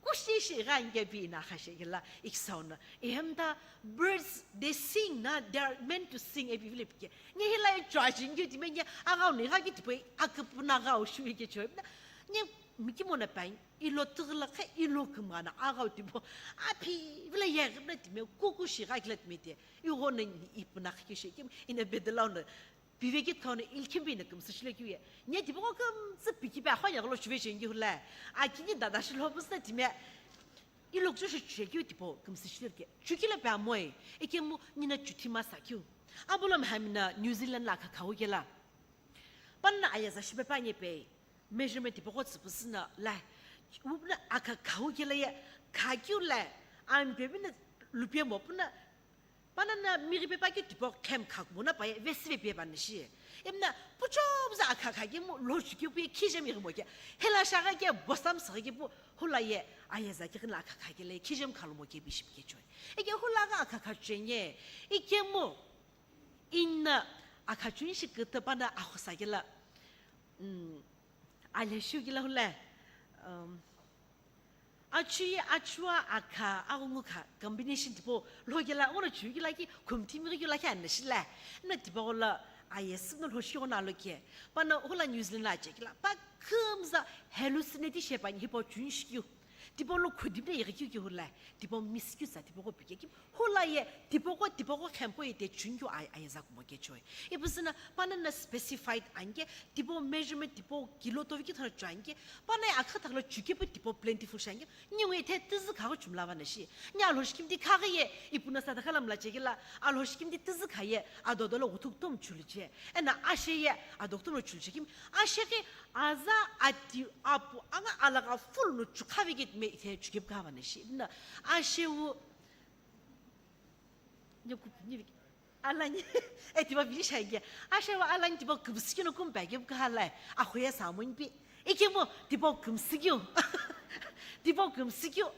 Kushi shi igha nge pi ina kha shekela iksau no. Ihemda birds, they sing na, they are meant to sing, epi vile pike. Nye hila e chua shi nge ti me nye aghau no igha keu tipau aküpüna aghau shu kechoi. Nye mikimo no pai, ilo tighi lo khe ilo kümgha no aghau tipau. Api vile ye ghibna ti me kuku shi igha kila ti me te. Ighono ni ipuna khike shekim, ina bedelau no. Pivekeu khauno ilkhimbi no kümsü shilekeu ye. Nye tipaqo kümtsü pikipe akhwa yaghi lo shuve shengi hula. Akini dada shilho püsü no timi. Ilokcho shi chekeu tipau kümsü shileke. Chukila pe amoi. Ikemu nino chuthi masa keu. Abulo mhamino New Zealand lo akha khau kela. Panongu ayeza shipe pa nye pe. Measurement tipaqo tsüpüsü no la. Upuno akha khau kela ye. Khakeu la. Ampe bino lupemo puno Panongu mighi pepa keu tipau khem khakumo no paye vesive pe panishi. Imna puchomza akha kha kemu lhochukeu pu ye khijemi ghimo ke. Hela shaghi ke bosam saghi ke pu hula ye ayeza ke ghina akha kha kele khijemi khalumo ke bishop kechoi. Eke hula ghi akha kha chenye. Ikemu ina akha chunshi kete panongu akhosa kela. Mm, alheshu kela hula. Um, Achu ye achua akha, aghungu kha, combination tipau, lhokela, ono chukila ki, khumthi mighi kila ki anashila. Na tipaqo lo, ayesü no lhoshi ono aloke. Panongu hula New Zealand lo achekela, pa kümza hallucinate shepani hipau chunshi keu. Tipau lo khudimne yeghi keu keu hula, tipau miss keu sa, tipaqo pike keu. Hula ye, tipaqo, tipaqo khempo ye te chungu ay-, ayeza kumo kechoi. Ipusina, panongu specified anke, tipaqo measurement, tipaqo kilo tovi kithara choi anke, panongu ye akha thaklo chukepu tipaqo plentiful shanke, ningu ye the tizü khago chumla vanashi. Ni alhoshi kimdi khaghi ye, ipuna sa thakhala mla chekela, alhoshi kimdi tizü kha ye, adodo lo guthuk tom chulu che. Ena ashe ye, adok tom lo chulu che kim, ashe ke, aza ati apu, anga alaga full no chukha vekit me, Ithe chukepu kahava na shi. Na ashewu nyoku ni alani e tipa vili shaige. Ashewu alani tipa kümsü kino kumpa kepu kahala. Akhuye samun pi. Ikemu tipa kümsü kyo. Tipa kümsü kyo.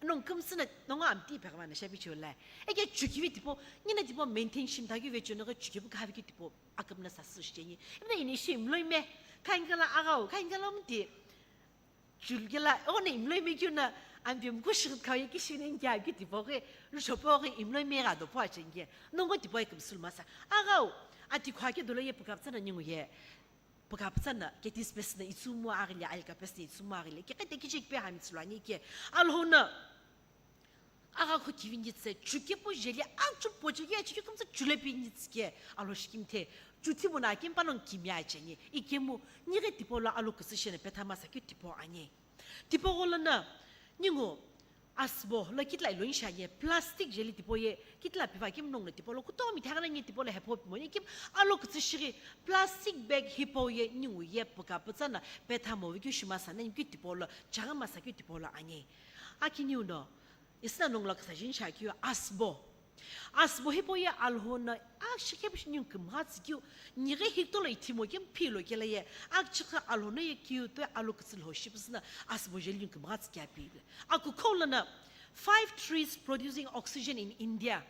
Nong kümsü na nongo amti pe kama na shapi chula. Eke chukivi tipa nina tipa maintain shim tagi ve chuno chukepu kahavi ki tipa akam na sasu sheni. Ina ini shim loime. Kaingala agau, kaingala mti. Julgela, one imloi me kyu na, ambi mku shigit kau ye kishini nkia ki tipo ke, lushopo ke imloi me ga do po achenge. Nongo tipo e kümsü masa. Agau, ati khwa ke dolo ye pukaptsana ningu ye. Pukaptsana, ke tis pes na itsumu agile, alka pes na itsumu agile. Ke kete kichik pe hamit sulani ke. Alhona. Agha kho kivingi tse, chukepu jeli, achu poche ye, chuke kumtsa chulepi nitske, alo shikim the, chuthi mona kim panong kimya cheni, ikemu, nire tipo lo alo küsü shene petha masa kyu tipo ani. Tipo golo na, ningu, asbo, lo kitla ilo insha ye, plastic jeli tipo ye, kitla piva kim nong le tipo lo, kuto mi thagana nye tipo lo hepo mo ye kim, alo küsü shiri, plastic bag hipo ye, ningu ye, puka putsana, petha mo vikyu shimasa, na kyu tipo lo, chaga masa kyu tipo lo ani. Akini uno, Isna nongla kasa jin shakyu asbo. Asbo hipo ye alhona, a shikhe bish nyung kümha tsikyu, nire hikto lo ithimo kim pilo kela ye, a chikha alhona ye kyu to alo kütsü lho shipsna asbo jel nyung kümha tsikya pi. Aku kholana five trees producing oxygen in India.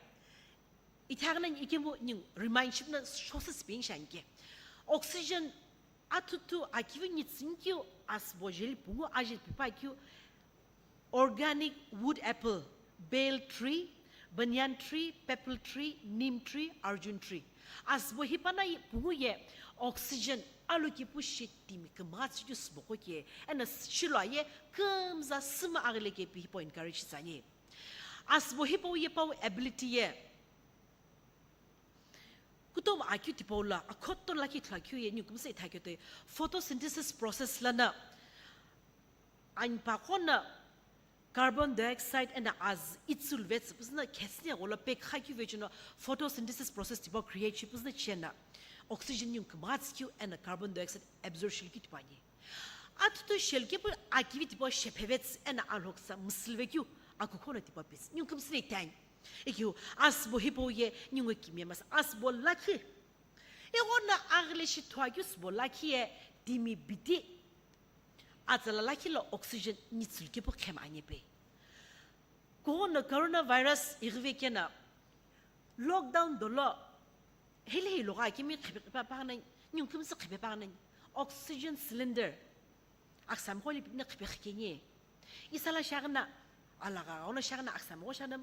Ithagna ikemu nyung remind shipna shosas bin shanke. Oxygen atutu akivi nitsingkyu asbo jel pungu ajel pipakyu. Organic wood apple, bale tree, banyan tree, peepal tree, neem tree, arjun tree. Asbo hipana pungu ye oxygen alokipu shi timi kümha tsükyu sboko ke, ena shilo ye kümza sima aghile ke pi hipo encourage tsani. Asbo hipo ye pau ability ye. Kutomo akyu tipau lo, akhoto lakhi ithulu akyu ye, nikumsa ithakyo toi photosynthesis process lana, anipaqo na carbon dioxide ena az itsul vetsü, püsüna khesüne gholo pekha kyu vechino photosynthesis process tipau create shi püsüna chena oxygen yung kümgha tsükyu ena carbon dioxide absorption kyu tipau ani. Atutu shell kepu akivi tipau shephevetsü ena alhoksa müsülvekyu akukhono tipau pis. Nyung kümsüle itani. Ikyu asbo hipau ye nyungu kimye mas asbo lakhi. Ighono aghile shi thuakyu sbo lakhi ye timi biti. Atsala lakhi lo oxygen nitsül kepu khem anye pe. Kono coronavirus ighive kena lockdown dolo hili hi loga kimi khipe pa pa nai, nyung kümsü khipe pa nai, oxygen cylinder. Aksam kholi pipne khipe khikeni. Isala shagna, alaga, ono shagna aksam go shagna,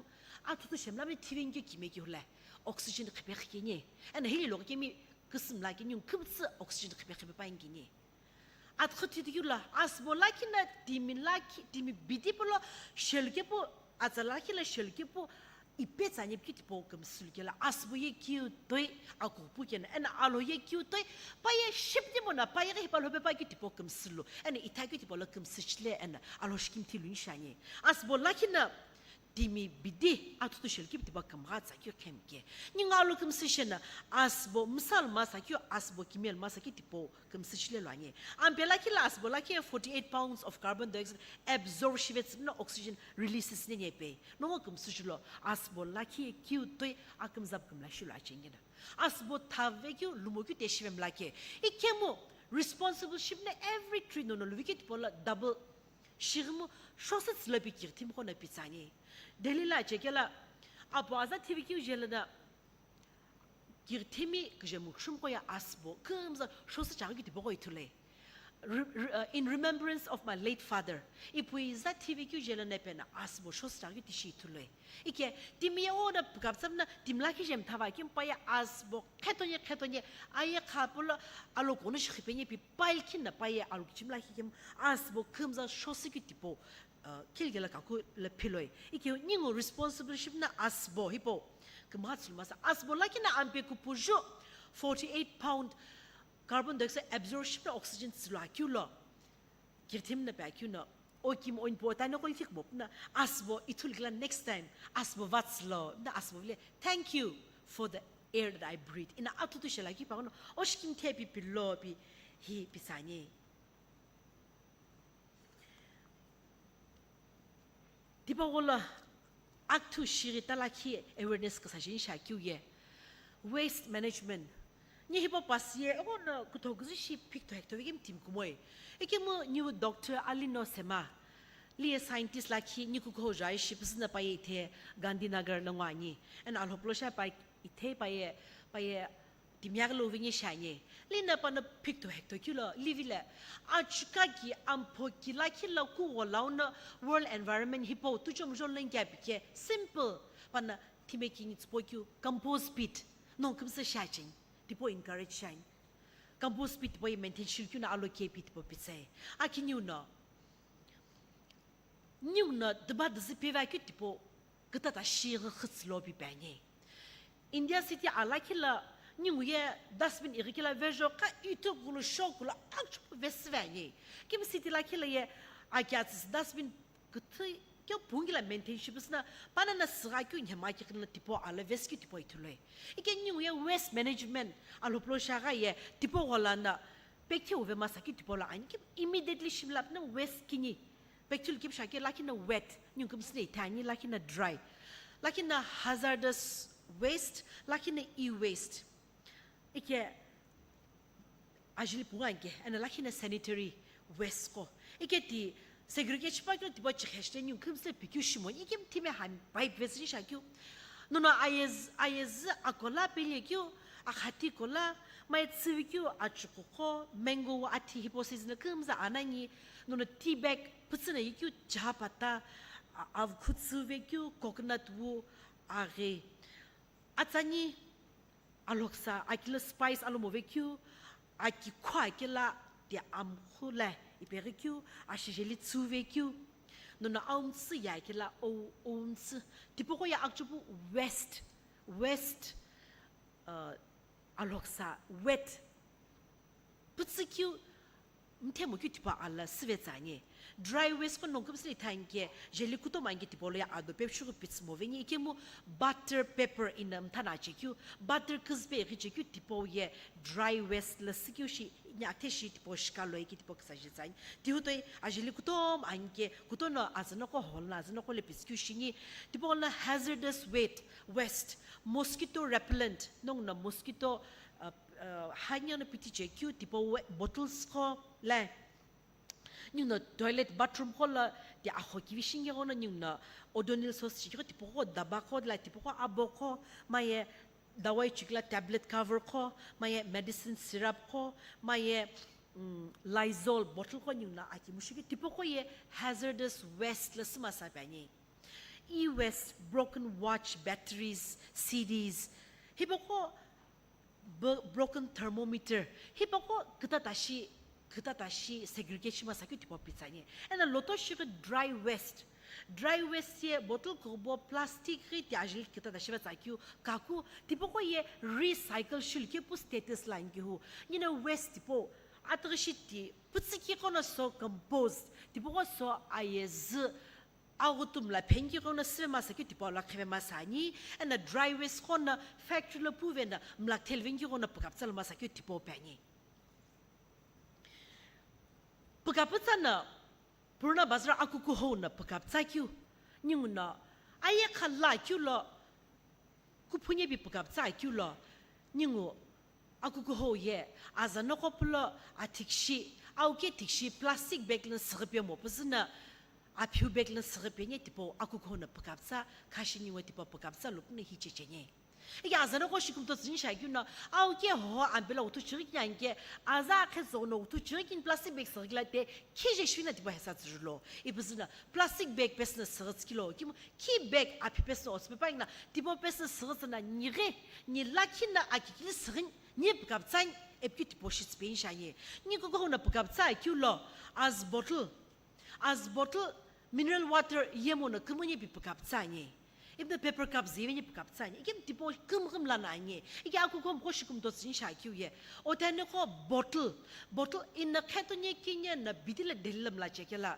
atutu shemla me thivingi kime ki hula. Oxygen khipe khikeni. Ena hili loga kimi kısım la ki nyung kümsü oxygen khipe khipe pa ngini. Atkhu thidi yula, asbo lakhi na timi lakhi, timi bidi pulo, shell kepu, atsa lakhi la shell kepu, ipe tsanyep ki tipo kümsül kela, asbo ye kiu toi, akupu kena, ena alo ye kiu toi, pa ye ship ni mona, pa ye hipa lope pa ki tipo kümsülu, ena itha ki tipo lo kümsüchle, ena alo shikim thilu nishani. Asbo lakhi na, Timi bidi atutu shell kepu tipau kümgha tsakeu khemke. Ningu alo kümsü shena asbo msal masa keu asbo kimel masa keu tipau kümsü shile lo ani. Ampe lakhi la asbo lakhi forty-eight pounds of carbon dioxide absorb shivetsü na oxygen releases ne nyepe. Nongo kümsü shilo asbo lakhi keu toi akümzap kümla shilo achengena. Asbo thave keu lumo keu te shivem lakhe. Ikemu responsible ship na every tree nono luvi keu tipau la double Shighimu shosü tsülopi kirithimi qo na pitsani. Delhi la chekela apo aza thivi kiu jela na kirithimi kije mukshum qo ya asbo kümza shosü chaghi ki tipau qo ithule. Re-, re-, uh, in remembrance of my late father. Ipui za thivi kiu jela na pena asbo shosü chaghi ki tishi ithule. Ike timi ye ona pukaptsam na timi lakhi jem thava kim pa ye asbo khetonye khetonye aye khapulo alo kono shikhipenye pi Pail khin na paye alu kichimla khikim asbo kümza shosü keu tipau, uh, khilgela kaku le philoi. Ikeu ningu responsible ship na asbo hipau. Kümha tsülumasa asbo lakhi na ampe kupuju forty-eight pound carbon dioxide absorb ship na oxygen tsülu akeu lo. Kirithim na pe akeu no. O kim oin po tani kol fik bop na asbo ithul gila next time asbo vatslo na asbo vile thank you for the air that I breathe. Ina atutu shela ki pa no o shikim thepi pilo pi hi pisani. Tipaqo lo akithu shighi ta lakhi awareness küsa sheni shi akeu ye. Waste management. Ni hipau pasi ye, eghono küthou küzü shi phikütho hekütho vekemi timi kumoe. Ikemu niu Doctor Alino Sema. Liye scientist lakhi ni kukuhou jai shi püsüna paye ithe Gandhinagar lo ngoani. Eno Alhoplo shi pa ithe paye, paye timiaghi lo vini shi ani. Lino pano phikütho hekütho keu lo, livile. Achukaki ampho ki lakhi lo kugho launo World Environment hipau tuchom jolo nge apike. Simple. Pano thime kini tsüpo keu compost pit. No kümsü shi acheni. Tipau encourage shi ani. Compost pit tipau ye maintain shilu keu no alo K P tipau pitsai. Akiniu no. Ningu no dibadüzü pevakeu tipau kütata shighi khütsü lo pipe ani. India city a lakhi lo ningu ye dustbin ighi kelo vejo kha ithu kulu shokulu akchupu vesüve ani. Kimi city lakhi lo ye aki atsüsü dustbin küthü keu pungu kelo maintain shipüsüno panano sügha keu nhemgha kiqi no tipau alo vesikeu tipau ithuloi. Ike ningu ye waste management Alhoplo shi agha ye tipau ghola no pekhe uve masa keu tipau lo ani. Kimi immediately shimla püno waste kini. Pekthulu kipu shi akeu lakhi no wet, ningu kümsü no ithe ani lakhi no dry. Lakhi no hazardous waste, lakhi no e-waste. Ike ajeli pungu anke, eno lakhi no sanitary waste qo. Ike ti segregate shipuakeu tipau chikheshi ningu kümsü pikeu shimoni, ike thime hami pipe vesü shi akeu. Nono ayez-, ayezü akola pele keu, akhati kola, maye tsüvi keu achuqu qo, mango athi hipau season lo kümzü anani, nono tea bag pütsü no yekeu chapata, a-, avukhu tsüve keu, coconut wu, aghi. Atsani alhoksa, akilo spice alo move keu, aki khua kela ti amkhu la ipeghi keu, ashijeli tsüve keu, nono aumtsü ya kela ou-, oumtsü. Tipaqo ye akchupu waste, waste, uh, alhoksa, wet. Pütsü keu, mthemu keu tipau alo süve tsü ani. Dry waste qo no kümsü no ithe anke, jeli kutomo anke tipau lo ye ado pepshughu pitsü moveni ikemu butter paper ino mthana ache keu, butter küzüpe ighi che keu tipau ye dry waste lo sükeu shi, ni athe shi tipau shikalo ike tipau küsa je tsü ani. Tihu toi ajeli kutomo anke, kutono azünoqo hall no azünoqo le pitsü keu shini, tipau lo hazardous waste, waste, mosquito repellent, nongu no mosquito, uh, uh, hanya no piti che keu tipau we-, bottles qo le. Ningu no toilet bathroom qo lo ti agho kivi shinge qo no ningu no Odonil sauce shi keu tipaqo daba qo la tipaqo abo qo maye dawai chikela tablet cover qo maye medicine syrup qo maye, mm, Lysol bottle qo ningu no aki mushu keu tipaqo ye hazardous waste lo sü masa pi ani. E-waste, broken watch, batteries, C Ds. Hipaqo bo-, broken thermometer. Hipaqo kütata shi, kütata shi segregate shi masa keu tipau pitsü ani. Eno loto shighi dry waste. Dry waste ye bottle kubo plastic ghi ti ajeli kütata shive tsü keu kaku tipaqo ye recycle shilu kepu status lo ani keu. Nino waste tipau atughi shi ti pütsü ki qo no so compost. Tipaqo so ayezü aghutu mla pheniki qo no süve masa keu tipau lo kheve masa ani, eno dry waste qo no factory lo puve no mla thelveniki qo no pükapütsa lo masa keu tipau pi ani. Pükapütsa no Purana Bazar akukuhou no pükapütsa keu, ningu no ayekha lo keu lo, kuphu nyepi pükapütsa keu lo, ningu akukuhou ye azünoqo pulo athikshi, auke thikshi plastic bag lo süghüpe mo püzü no, aphiu bag lo süghüpe ni tipau akukuhou no pükapütsa, khashi ningu tipau pükapütsa lo puno hi checheni. Ike azünoqo shi kumtso tsüni shi akeu no, auke ho ampelo uthu chighi kini anke, aza akhe zono uthu chighi kini plastic bag süghü kila te, khije shivina tipau hesa tsüjü lo. Ipüzü no, plastic bag pesü no süghü tsü kilo, kimu Khi bag aphi pesü no otsüpe pa ikina, tipau pesü süghütsü na nighi, ni lakhi na akikili süghini, ni pükapütsa ani, ipikeu tipau shi tsüpeni shi ani. Ni kukuhou no pükapütsa akeu lo, as bottle, as bottle, mineral water yemo no kümüni pi pükapütsa ani. Ipi no paper cup züve ni pükapütsa ani. Ikemu tipau kümghü mla no ani. Ike akukuhou mqo shi kumtso tsüni shi akeu ye. Otani qo bottle, bottle ino kheto ni kini no bidi lo Delhi lo mla chekela.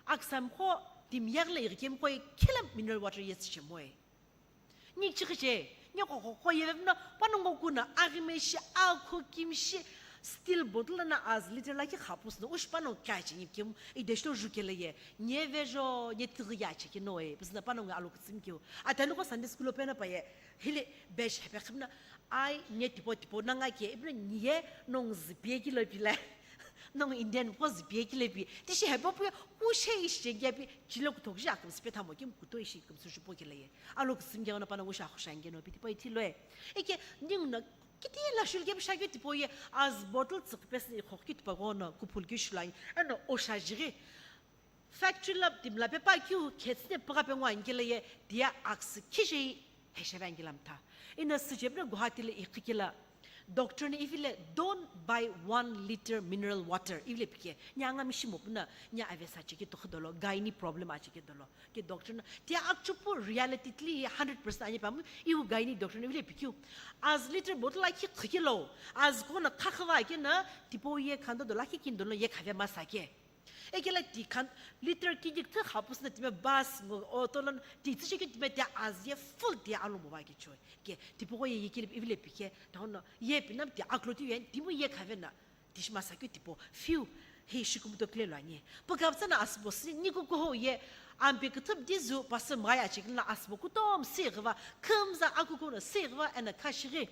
Aksami qo timi yaghi lo ighi kemi qo ye khela mineral water ye tsüche moe. Ni chighi che, ni qo qo qo ye vevino, panongu kuno, aghime shi, akho kimi shi, Steel bottle na as liter lakhi khapusu no ushi panongu kyache ni kemu, ideshi lo jukele ye, nye vejo, nye tighi yache ke no e, bizna panongu alo kutsimi keu. Atani ko Sunday school lo pena pa ye, hile besh hepe khimna, ai, nye tipo tipo nanga ke, ibna nye nong zipie kilo pila, nong Indian ko zipie kilo pi, tishi hepe puye, kushe ishi nge pi, chilo kutok ji akum sipe thamo kim kuto ishi kum su jupo kele ye. Alo kutsimi keu na panongu sha khushange no pi tipo iti lo e. Ike, ning na, kiti la shul ke bisha ke tipo ye, as bottle tsik pes ni khok ki tipo go no, kupul ki shulai, ano o shajiri. Factory la, tim la pe pa kiu, kets ne paka pe ngwa ngele ye, dia aks kije he shebe ngela mta. Ina sijeb na Guwahati le ikikila, doctor ne ivile, "Don't buy one liter mineral water," ivile pike, nya nga mishi mo puna, nya avesa chiki to khudolo, gynae problem a chiki dolo. Ke doctor na, tia akchupu reality tli hundred percent anye pamu, iu gynae doctor na vile pikiu. As liter bottle la ki khikilo, as kona khakhava ke na, tipo ye khando dola ki kin dono ye khave masa ke. Eke la ti khan, liter ki dik the khapus na time bus ngo auto lan, ti tsi ke time tia as ye full tia alo mo ba ke choi. Ke, tipo ye ye ke vile pike, ta no, ye pinam tia aklo ti ye, timo ye khave na. Tishima sakeu tipo, fiu, hei shikumuto kile lo anye. Pukaptsana asbo si, niku kuho ye, ampe kutup dizu, pastor maya chikina asbo kutom si gva, kumza akuko no si gva, ena kashiri.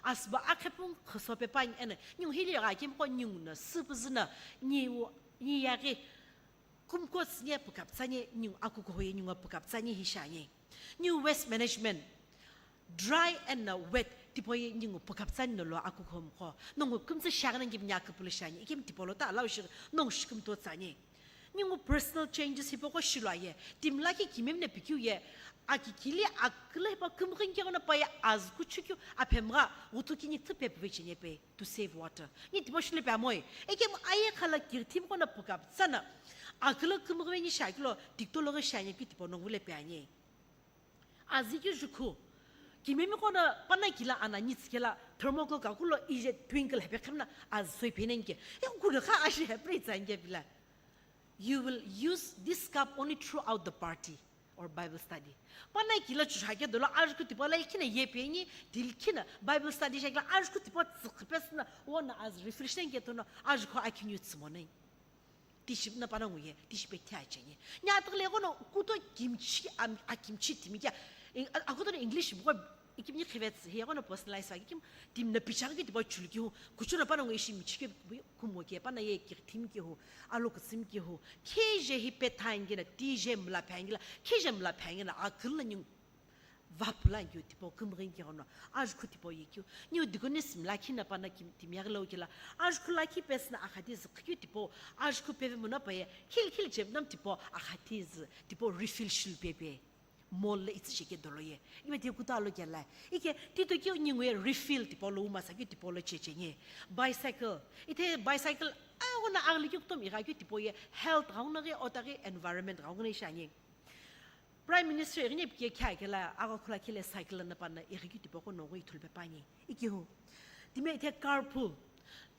Asbo akhepung khoso pe pang, ena, nyung hili ga kim ko nyung na, supuzina, ni wo, ni yagi, kumko tsinye pukaptsanye, nyung akuko ye, nyung pukaptsanye hishanye. New waste management, dry and uh, wet, tipo ye ningu pukaptsani no lo akukhom kho. Nongu kumtsa shagana ngi nya kupulu shani, ikim tipo lo ta alau shi, nongu shikum to tsani. Ningu personal changes hipo ko shilo ye, timla ki kimem ne pikiu ye, aki kili akle hipo kumgin ke na pa ye az kuchukyu, apemga, utu kini tu pe pve chine pe, to save water. Ni tipo shile pe amoi, ikim aye khala kirtim ko na pukaptsana, akle kumgin ni shakilo, tikto lo shani ki tipo nongu le pe anye. Aziki jukhu. Kimemi kona pana kila ana nitsikela thermocol kakulo ije twinkle hepe khemna az soi penen ke. E kure kha ashi hepre tsange bila. You will use this cup only throughout the party or Bible study. Pana kila chushake dolo ajku tipala ikina ye peni dil kina Bible study shakla ajku tipa tsikpesna ona az reflection ke tono ajku akinu tsimonen. Tiship na pana nguye, tiship e tia chenye. Nya atakle kono kuto kimchi, am, a kimchi timi kya. In, a, a kuto English buko, ikim ni khivet, he kono personalize wa kim, tim na pichang ki tiba chul ki hu, kuchuna pana nguye shi michi ke, kumo ke, pana ye ki tim ki hu, alo kusim ki hu. Ke je hi pe thaingi na, ti je mla phangi la, ke je mla phangi na, a kul na nyung. Vapula kyu tipo kumgin kyu no, ajku tipo ye kyu. Niu dikunis mla kina pana kim, timyag lo kila. Ajku la ki pesna akhatiz kyu tipo, ajku peve muna pa ye, khil khil jeb nam tipo, akhatiz, tipo refill shul pepe. Mol le itsi sheke dolo ye. Ime tie kuta lo kela. Ike, tito kyu ningu ye refill tipo lo uma sa kyu tipo lo cheche nye. Bicycle. Ite bicycle, a wana agli kyu kutom iga kyu tipo ye, health gauna ge, ota ge, environment gauna isha nye. Prime Minister ighine pike kya kela aga khula kile cycle na pana ighi ki tipoko nongo ithulpe pani. Ikihu. Time ithe carpool.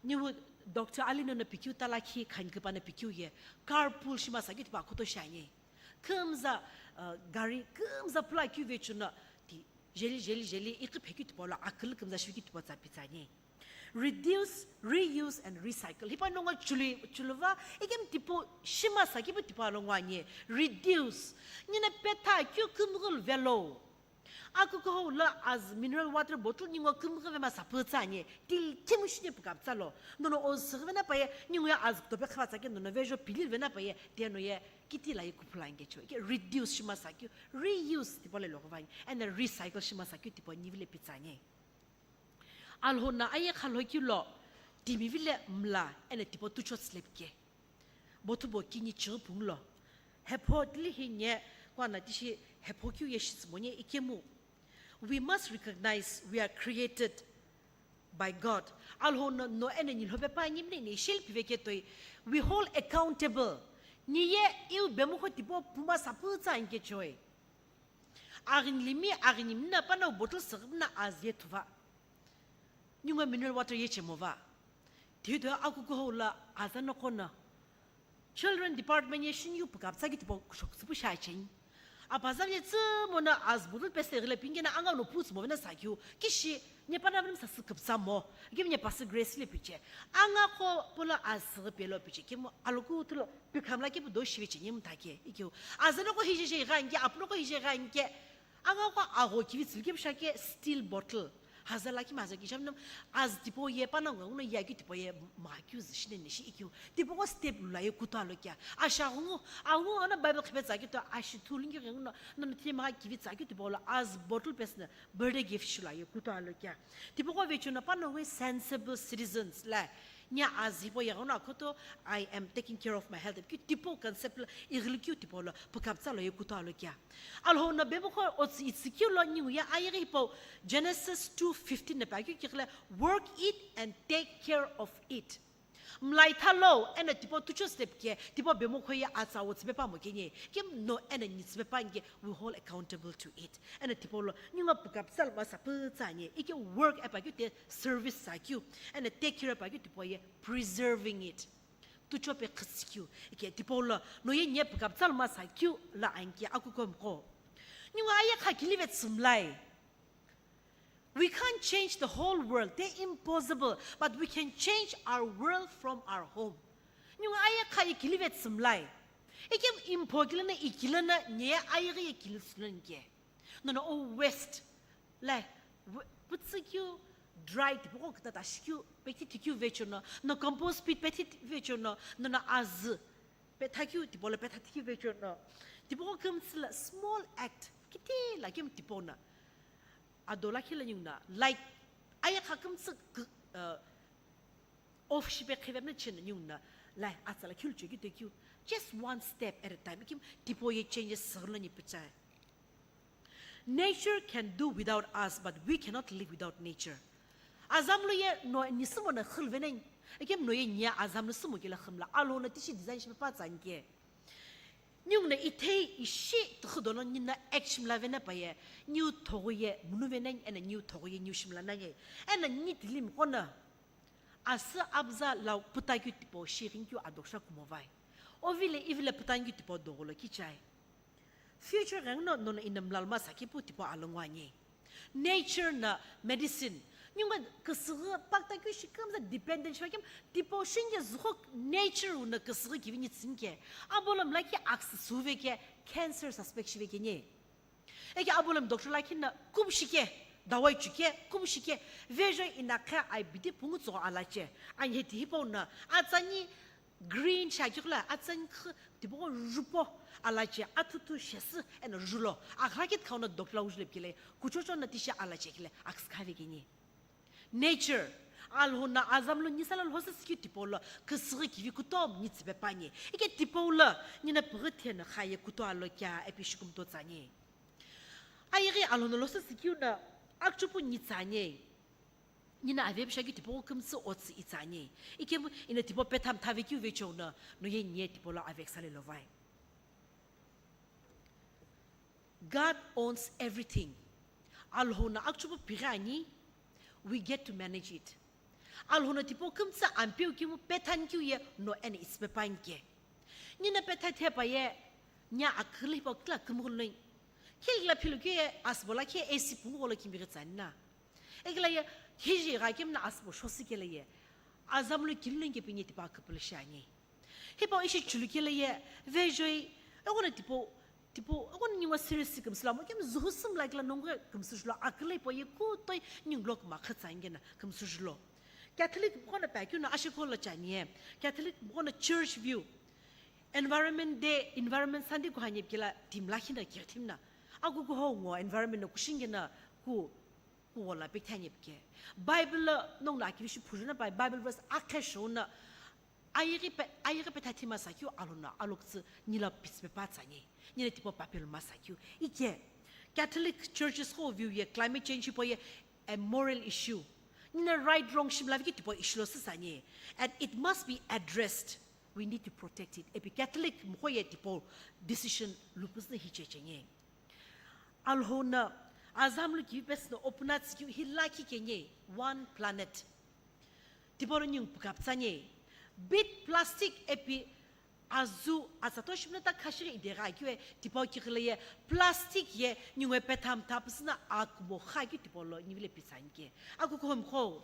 Nihu Doctor Ali no na pikiu tala ki khan ki pana pikiu ye. Carpool shima sa ki tipa koto shanye. Kumza, uh, gari, kumza pula kiu vechuna ti jeli, jeli, jeli, ikhi pheki tipa lo akil kumza shiki tipa tsa pitsanye. Reduce, reuse and recycle. Hipa nonga chului, chuluva, ikem tipo shima sa kipu tipa lo ngwanye. Reduce. Nina petha kyu kumgul velo. Aku ko la as mineral water bottle ningo kumgul vema sa putsa nye. Til timu shine pukaptsa lo. Nono o sirvena paye, ningo ya as tope khatsa ke nono vejo pilil vena paye, teno ye kiti la ye kupula nge cho. Ke reduce shima sa kyu, reuse tipa le lo vanye. And then recycle shima sa kyu tipa nivile pitsanye. Alhona aye khalhokilo, timi vile mla, ene tipo tucho tslepke. Botu bo kini chirupung lo. Hepho tili hi nye, kwa na tishi hepho kyu ye shitsmonye ikemu. We must recognize we are created by God. Alhona no ene ni lhope pa ngimne ni shil piveke toi. We hold accountable. Ni ye iu bemu ho tipo puma sapu tsa anke choi. Aghini limi, aghini mina pana bottle sirna azie tuva. Ningo mineral water ye chemova. Tido akukuho la azano kona. Children department ye shinyu pukaptsa ki tipo kushok supu sha chen. Apaza vetsü mono azü bottle pesü ighile pingena anga no puts movena sakeu. Kishi, nye pana vena sasü kupsa mo. Kim nye pasi grace le piche. Anga ko polo azü pelo piche. Kim aloku tulo pikhamla ke do shive chenye mtake. Ikeu. Azü no ko hije je gange, apno ko hije gange. Anga ko ago kivi tsülke pishake steel bottle. Haza lakhi maza ki shamnam, azü tipau ye panongu nguno ye keu tipau ye ma keu zü shine nishi ikeu. Tipau ko step lula ye kutu alo kea. Asha ngu, angu ana Bible khipetsa keu to ashi thulungi nguno, nono thile ma kivi tsa keu tipau lo azü bottle pesü na birthday gift shula ye kutu alo kea. Tipau ko vecho na panongu sensible citizens la. Nya azü hipau ye nguno akoto, I am taking care of my health. Keu tipau concept lo, ighili keu tipau lo, pukaptsa lo ye kutu alo kea. Alhou na bebukho otsi itsikeu lo ningu ye ayeghi hipau Genesis two fifteen na pa keu kighile, "Work it and take care of it." Mlaitha lo, ena tipau tucho step ke, tipau bemukho ye atsa otsi bepa mo kenye, kim no ena nitsi bepa nge, we hold accountable to it. Ena tipau lo, ningu pukaptsa lo ma sapütsa nye, ike work epa keu te service sa keu, ena take care epa keu tipau ye preserving it. Tucho pe khütsikeu, ike tipau lo, no ye nye pukaptsa lo ma sa keu la anke akuko mko. Ningu aye kha kilive tsümlai. We can't change the whole world. They're impossible. But we can change our world from our home. Ningu aye kha ikilive tsümlai. Ikem impo kilana ikilana nye aye ikili sunan ke. No, no, o waste. Lai, putsi keu dry tipoko kita tashi keu, peti tikeu vecho no, no compost pit peti vecho no, no, no azü. Petha keu tipolo petha tikeu vecho no. Tipoko kümtsila small act. Kiti la kem tipona. Adola kila ningu na, like, aye kha kümtsü, uh, off shipe khivemna chena ningu na, lai, atsala keu lucho keu tekeu. Just one step at a time. Ikim tipau ye changes sürlo ni pichai. Nature can do without us, but we cannot live without nature. Azam lo ye no ni sümo na khul veneng. Ikim no ye nya azam lo sümo kila khumla. Alo na tishi design shipe pa tsanke. Ningu na ithei ishi tükhudo no nina action la vena pa ye, niu thogo ye munu vena ena niu thogo ye niu shimla na ye, ena ni tilim kona, asü abza la puta keu tipau, shirin keu adoksha kumo vai. Ovile ivile putan keu tipau dogolo kichai. Future ghenguno nono ina mlalma sakipu tipau alongwa nye. Nature na medicine. Nyunga küsüghü pakta keu shi kümza dependent shi küm tipau shinge zügho nature una küsüghü kivi ni tsingke. Abolom laki aksi suve ke cancer suspect shive ke nye. Eke abolom doctor laki na kum shike, dawai chuke, kum shike. Vejo ina khe I B D pungu tso alache. Anhe ti hipau na atsani green shakikula atsani khe tipau rupo alache athutu shesü ena rulo. Akhakit khauna doctor la ujule kile, kuchocho na tisha alache kile, akskave kini. Nature, alhuna azam lo nisa lo lhosa sikeu tipau lo, küsüghü kivi kutom ni tsipe panye. Ike tipau lo, nina püghü thena khaye kuto alo kya epi shikumto tsanye. Ayeghi alhuna lhosa sikeu na, akchupu ni tsanye. Nina ave pisha keu tipau kümtsü otsi itsanye. Ikemu ina tipau petham thave keu vecheu na, no ye nye tipau lo ave ksale lo vai. God owns everything. Alhona akchupu pighi ani, we get to manage it. Alhona tipau kümtsü ampeu kimu pethan kiu ye no ene itspe panke. Nina petha thepa ye, nya aküli hipau kila kümghulnoi. Khilgila philu kiu ye asbola khe A C pungu gholo kimighi tsanina. Ekila ye, hiji gha kemna asbo shosi kele ye. Azam lo kilu nge pinye tipa küpülü shi ani. Hipau ishi chulu kele ye, vejoi, eghono tipau, tipau, eghono ningwa serious kümsü lo, mo kem zuhu sümla kila nongwe kümsü julo, aküle hipau ye kutoi ningu lo kuma khatsa ingena kümsü julo. Catholic mkhono pa keu no ashikho lo chanie, Catholic mkhono church view, environment day, environment Sunday kuhanye kila team lakhi na kithim na. Aku kuho ngo environment no kushingena ku kuwola pekithanye pike. Bible lo nongla akilishi phujuna pai Bible verse akhe shona ayighi pe, ayighi pe thathi masa keu alona aloktsü nila pitspe pa tsanye. Nila tipo papel masa keu. Ike Catholic churches ho view ye climate change po ye a moral issue. Nina right wrong shimla viki tipo issue lo sisanye. And it must be addressed. We need to protect it. Epi Catholic mkhoye tipo decision lupus na hiche chenye. Alhona, azam lo kivi pesü no opuna tsükeu hi lakhi kenye, one planet. Tipau lo ningu pukaptsanye, bit plastic epi azu, atsatoshimna ta khashighi ideghi akeu ye tipau kighila ye plastic ye ningu ye petha mtha püsüna akumo kha keu tipau lo nivile pitsani ke. Akukuhumqo,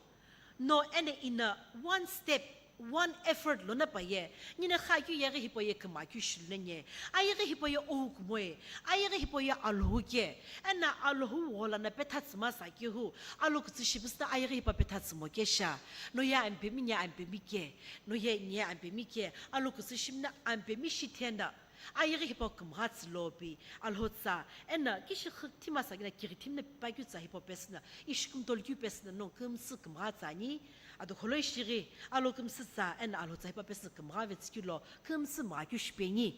no eno ina one step, one effort lona paye, nina kha keu yeghi hipau ye küma keu shilu nanye, ayeghi hipau ye ohu kumoe, ayeghi hipau ye Alhou ke, eno Alhou gholana petha tsüma sa keu hu, alo kütsü shi püsüna ayeghi hipau petha tsümo ke sha, no ye ampemi nye ampemi ke, no ye nye ampemi ke, alo kütsü shimna ampemi shi thena. Ayeghi hipau kümgha tsü lopi, Alhou tsa, eno kishi khü thima sa kina kighi thimna pa keu tsa hipau pesüna, ishi kümtolu keu pesüna no kümtsü kümgha tsü ani, ado kholo ishighi, alo kümtsü tsa, eno Alhou tsa hipau pesüna kümgha vetsü keu lo, kümtsü mgha keu shipeni.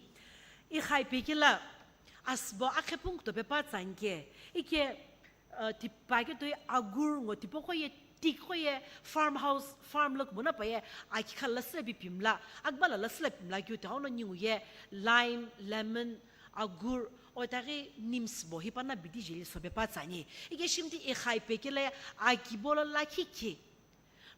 Ikhai pekela, asübo akhe pung kutope pa tsü ani ke, ike, Uh, tipa keu toi agur ngo tipaqo ye, tikqo ye, farm house, farm lo kumona paye, aki khala sila pi pimla, akbala la sila pimla keu tao no ningu ye, lime, lemon, agur, otaghi nims bo, hipana bidi jeli sope pa tsü ani. Ike shimti ikhai pekela ye, aki bolo lakhi ki.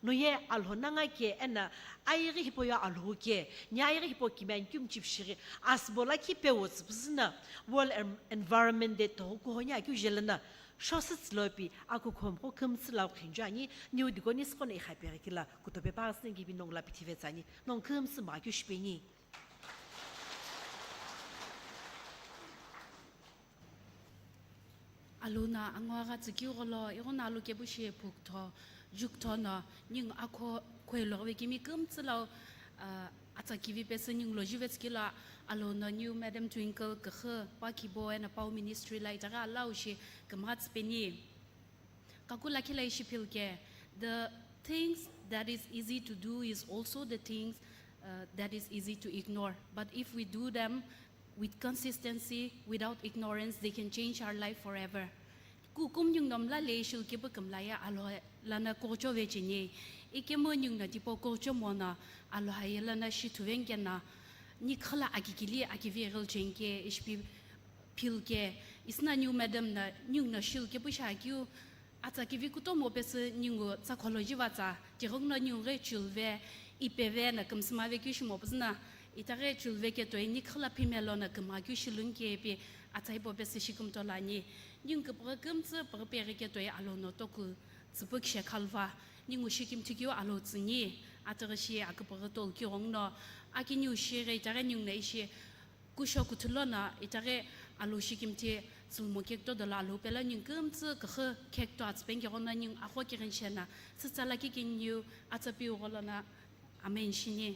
No ye Alhou nanga ke eno ayeghi hipau ye Alhou ke, nye ayeghi hipau kimiani keu mchipshighi, asübo lakhi pewo tsü püsüna, World Em-, Environment Day toghu kuho nye akeu jelena, shosü tsü lopi, akukuhumqo kümtsü lau khinju ani, niu dikoni sqono ikhai peghi kila, kutope pa asüna kibi nongu la pithive tsü ani, nongu kümtsü mgha keu shipeni. Alhou no angu agha tsü keu gholo, ighono Alhou kepu shi phuktho, juktho no, ningu akho khoi loghi vekemi kümtsü lau, ah, atsa kivi pesü ningu lo juve tsü keu lo, Alhou no niu Madam Twinkle küxü, pa kibo eno pau ministry la itaghi alau shi kümgha tsü peni. Kaku lakhi la ishi phil ke, the things that is easy to do is also the things, uh, that is easy to ignore. But if we do them with consistency, without ignorance, they can change our life forever. Kukum ningu no mla le ishi kepu kümla ye Alhou lana kucho ve cheni. Ikemu ningu no tipau kucho mono Alhou ye lana shi thuve nkena, ni khala akikili akivi ghil chenke ishi pi phil ke, isna niu madam no, ningu no shil kepu shi akeu, atsa kivi kutomo pesü ningu tsa kholo jiva tsa, tighenguno ningu ghi chilve, ipeve no kümsümave keu shimo püzüna, itaghi chilve ke toi ni khala phimelo no kümgha keu shiluni ke ipi atsa hipau pesü shi kümtolo ani. Ningu küpüghü kümtsü püghü peghi ke toi Alhou no toku tsüpu kishe khalva, ningu shikimthi keu Alhou tsüni, ataghi shi aküpüghü tolu keu ghenguno, aki niu shi ghi itaghi ningu no ishi Kusho kuthulo no itaghi Alhou shikimthi tsülumo kekto dolo Alhou pelo ningu kümtsü küxü kekto atsü penke ghono ningu agho kighinishe no sütsa lakhi kiniu atsa piu gholo no amen shini.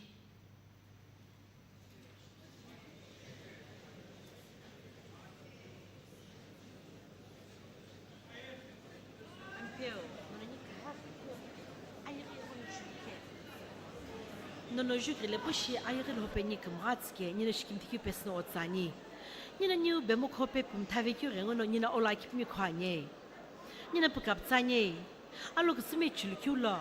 Nono jukile pushi ayeghi lhope ni kümgha tsüke, nina shikimthi keu pesü no otsani. Nina niu bemukho pe pumthave keu ghenguno nina ola kipimi kho ani. Nina pükapütsa ani. Alo küsümi chulu keu lo,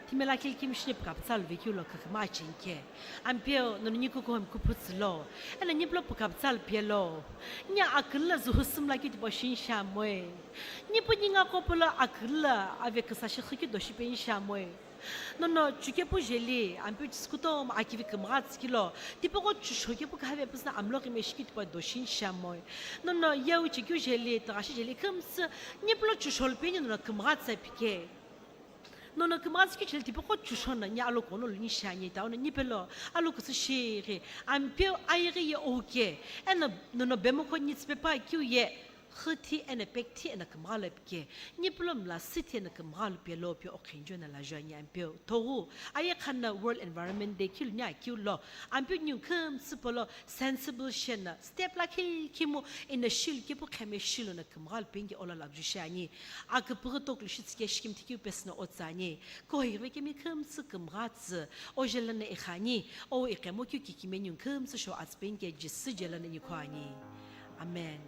thimela kilikimi shini pükapütsa luve keu lo küküma achinke. Ampeu, nono ni kukuhumi kuphu tsülo. Eno ni pulo pükapütsa lupelo. Ni aküla zuhu sümla keu tipau shinisha moe. Ni pu ni nga kopolo aküla ave küsa shixü keu doshi pe inisha moe. Nono chukepu jeli, ampeu chisü kutomo akivi kümgha tsükilo. Tipaqo chusho kepu khave püsüna amlo ghime shikeu tipau doshi inisha moe. Nono yeu chekeu jeli, tüghashi jeli kümtsü, ni pulo chusho lupeni nono kümgha tsü pike. Nono kümgha tsükeu chile tipaqo chusho no ni alo kono luni shiani, tao no ni pelo alo küsü shighi, ampeu ayeghi ye ouke, eno nono bemukho ni tsüpe pa keu ye, xüthi eno pekthi eno kümgha lo pike, ni pulo mla süthi eno kümgha lo pelo pi okhinjo no lajuani ampeu. Toghu, aye khana World Environment Day keu luni akeu lo, ampeu niu kümtsü polo sensible shena, step lakhi kimu eno shilu kepu kheme shilu no kümgha lo penge ola lakju shiani. Aküpüghü toklu shitsüke shikimthi keu pesü no otsani. Kohi ghikemi kümtsü kümgha tsü. Ojela no ikhani. O iqemo keu kikimeni kümtsü sho atsü penge Jisü jela no nikhoani. Amen.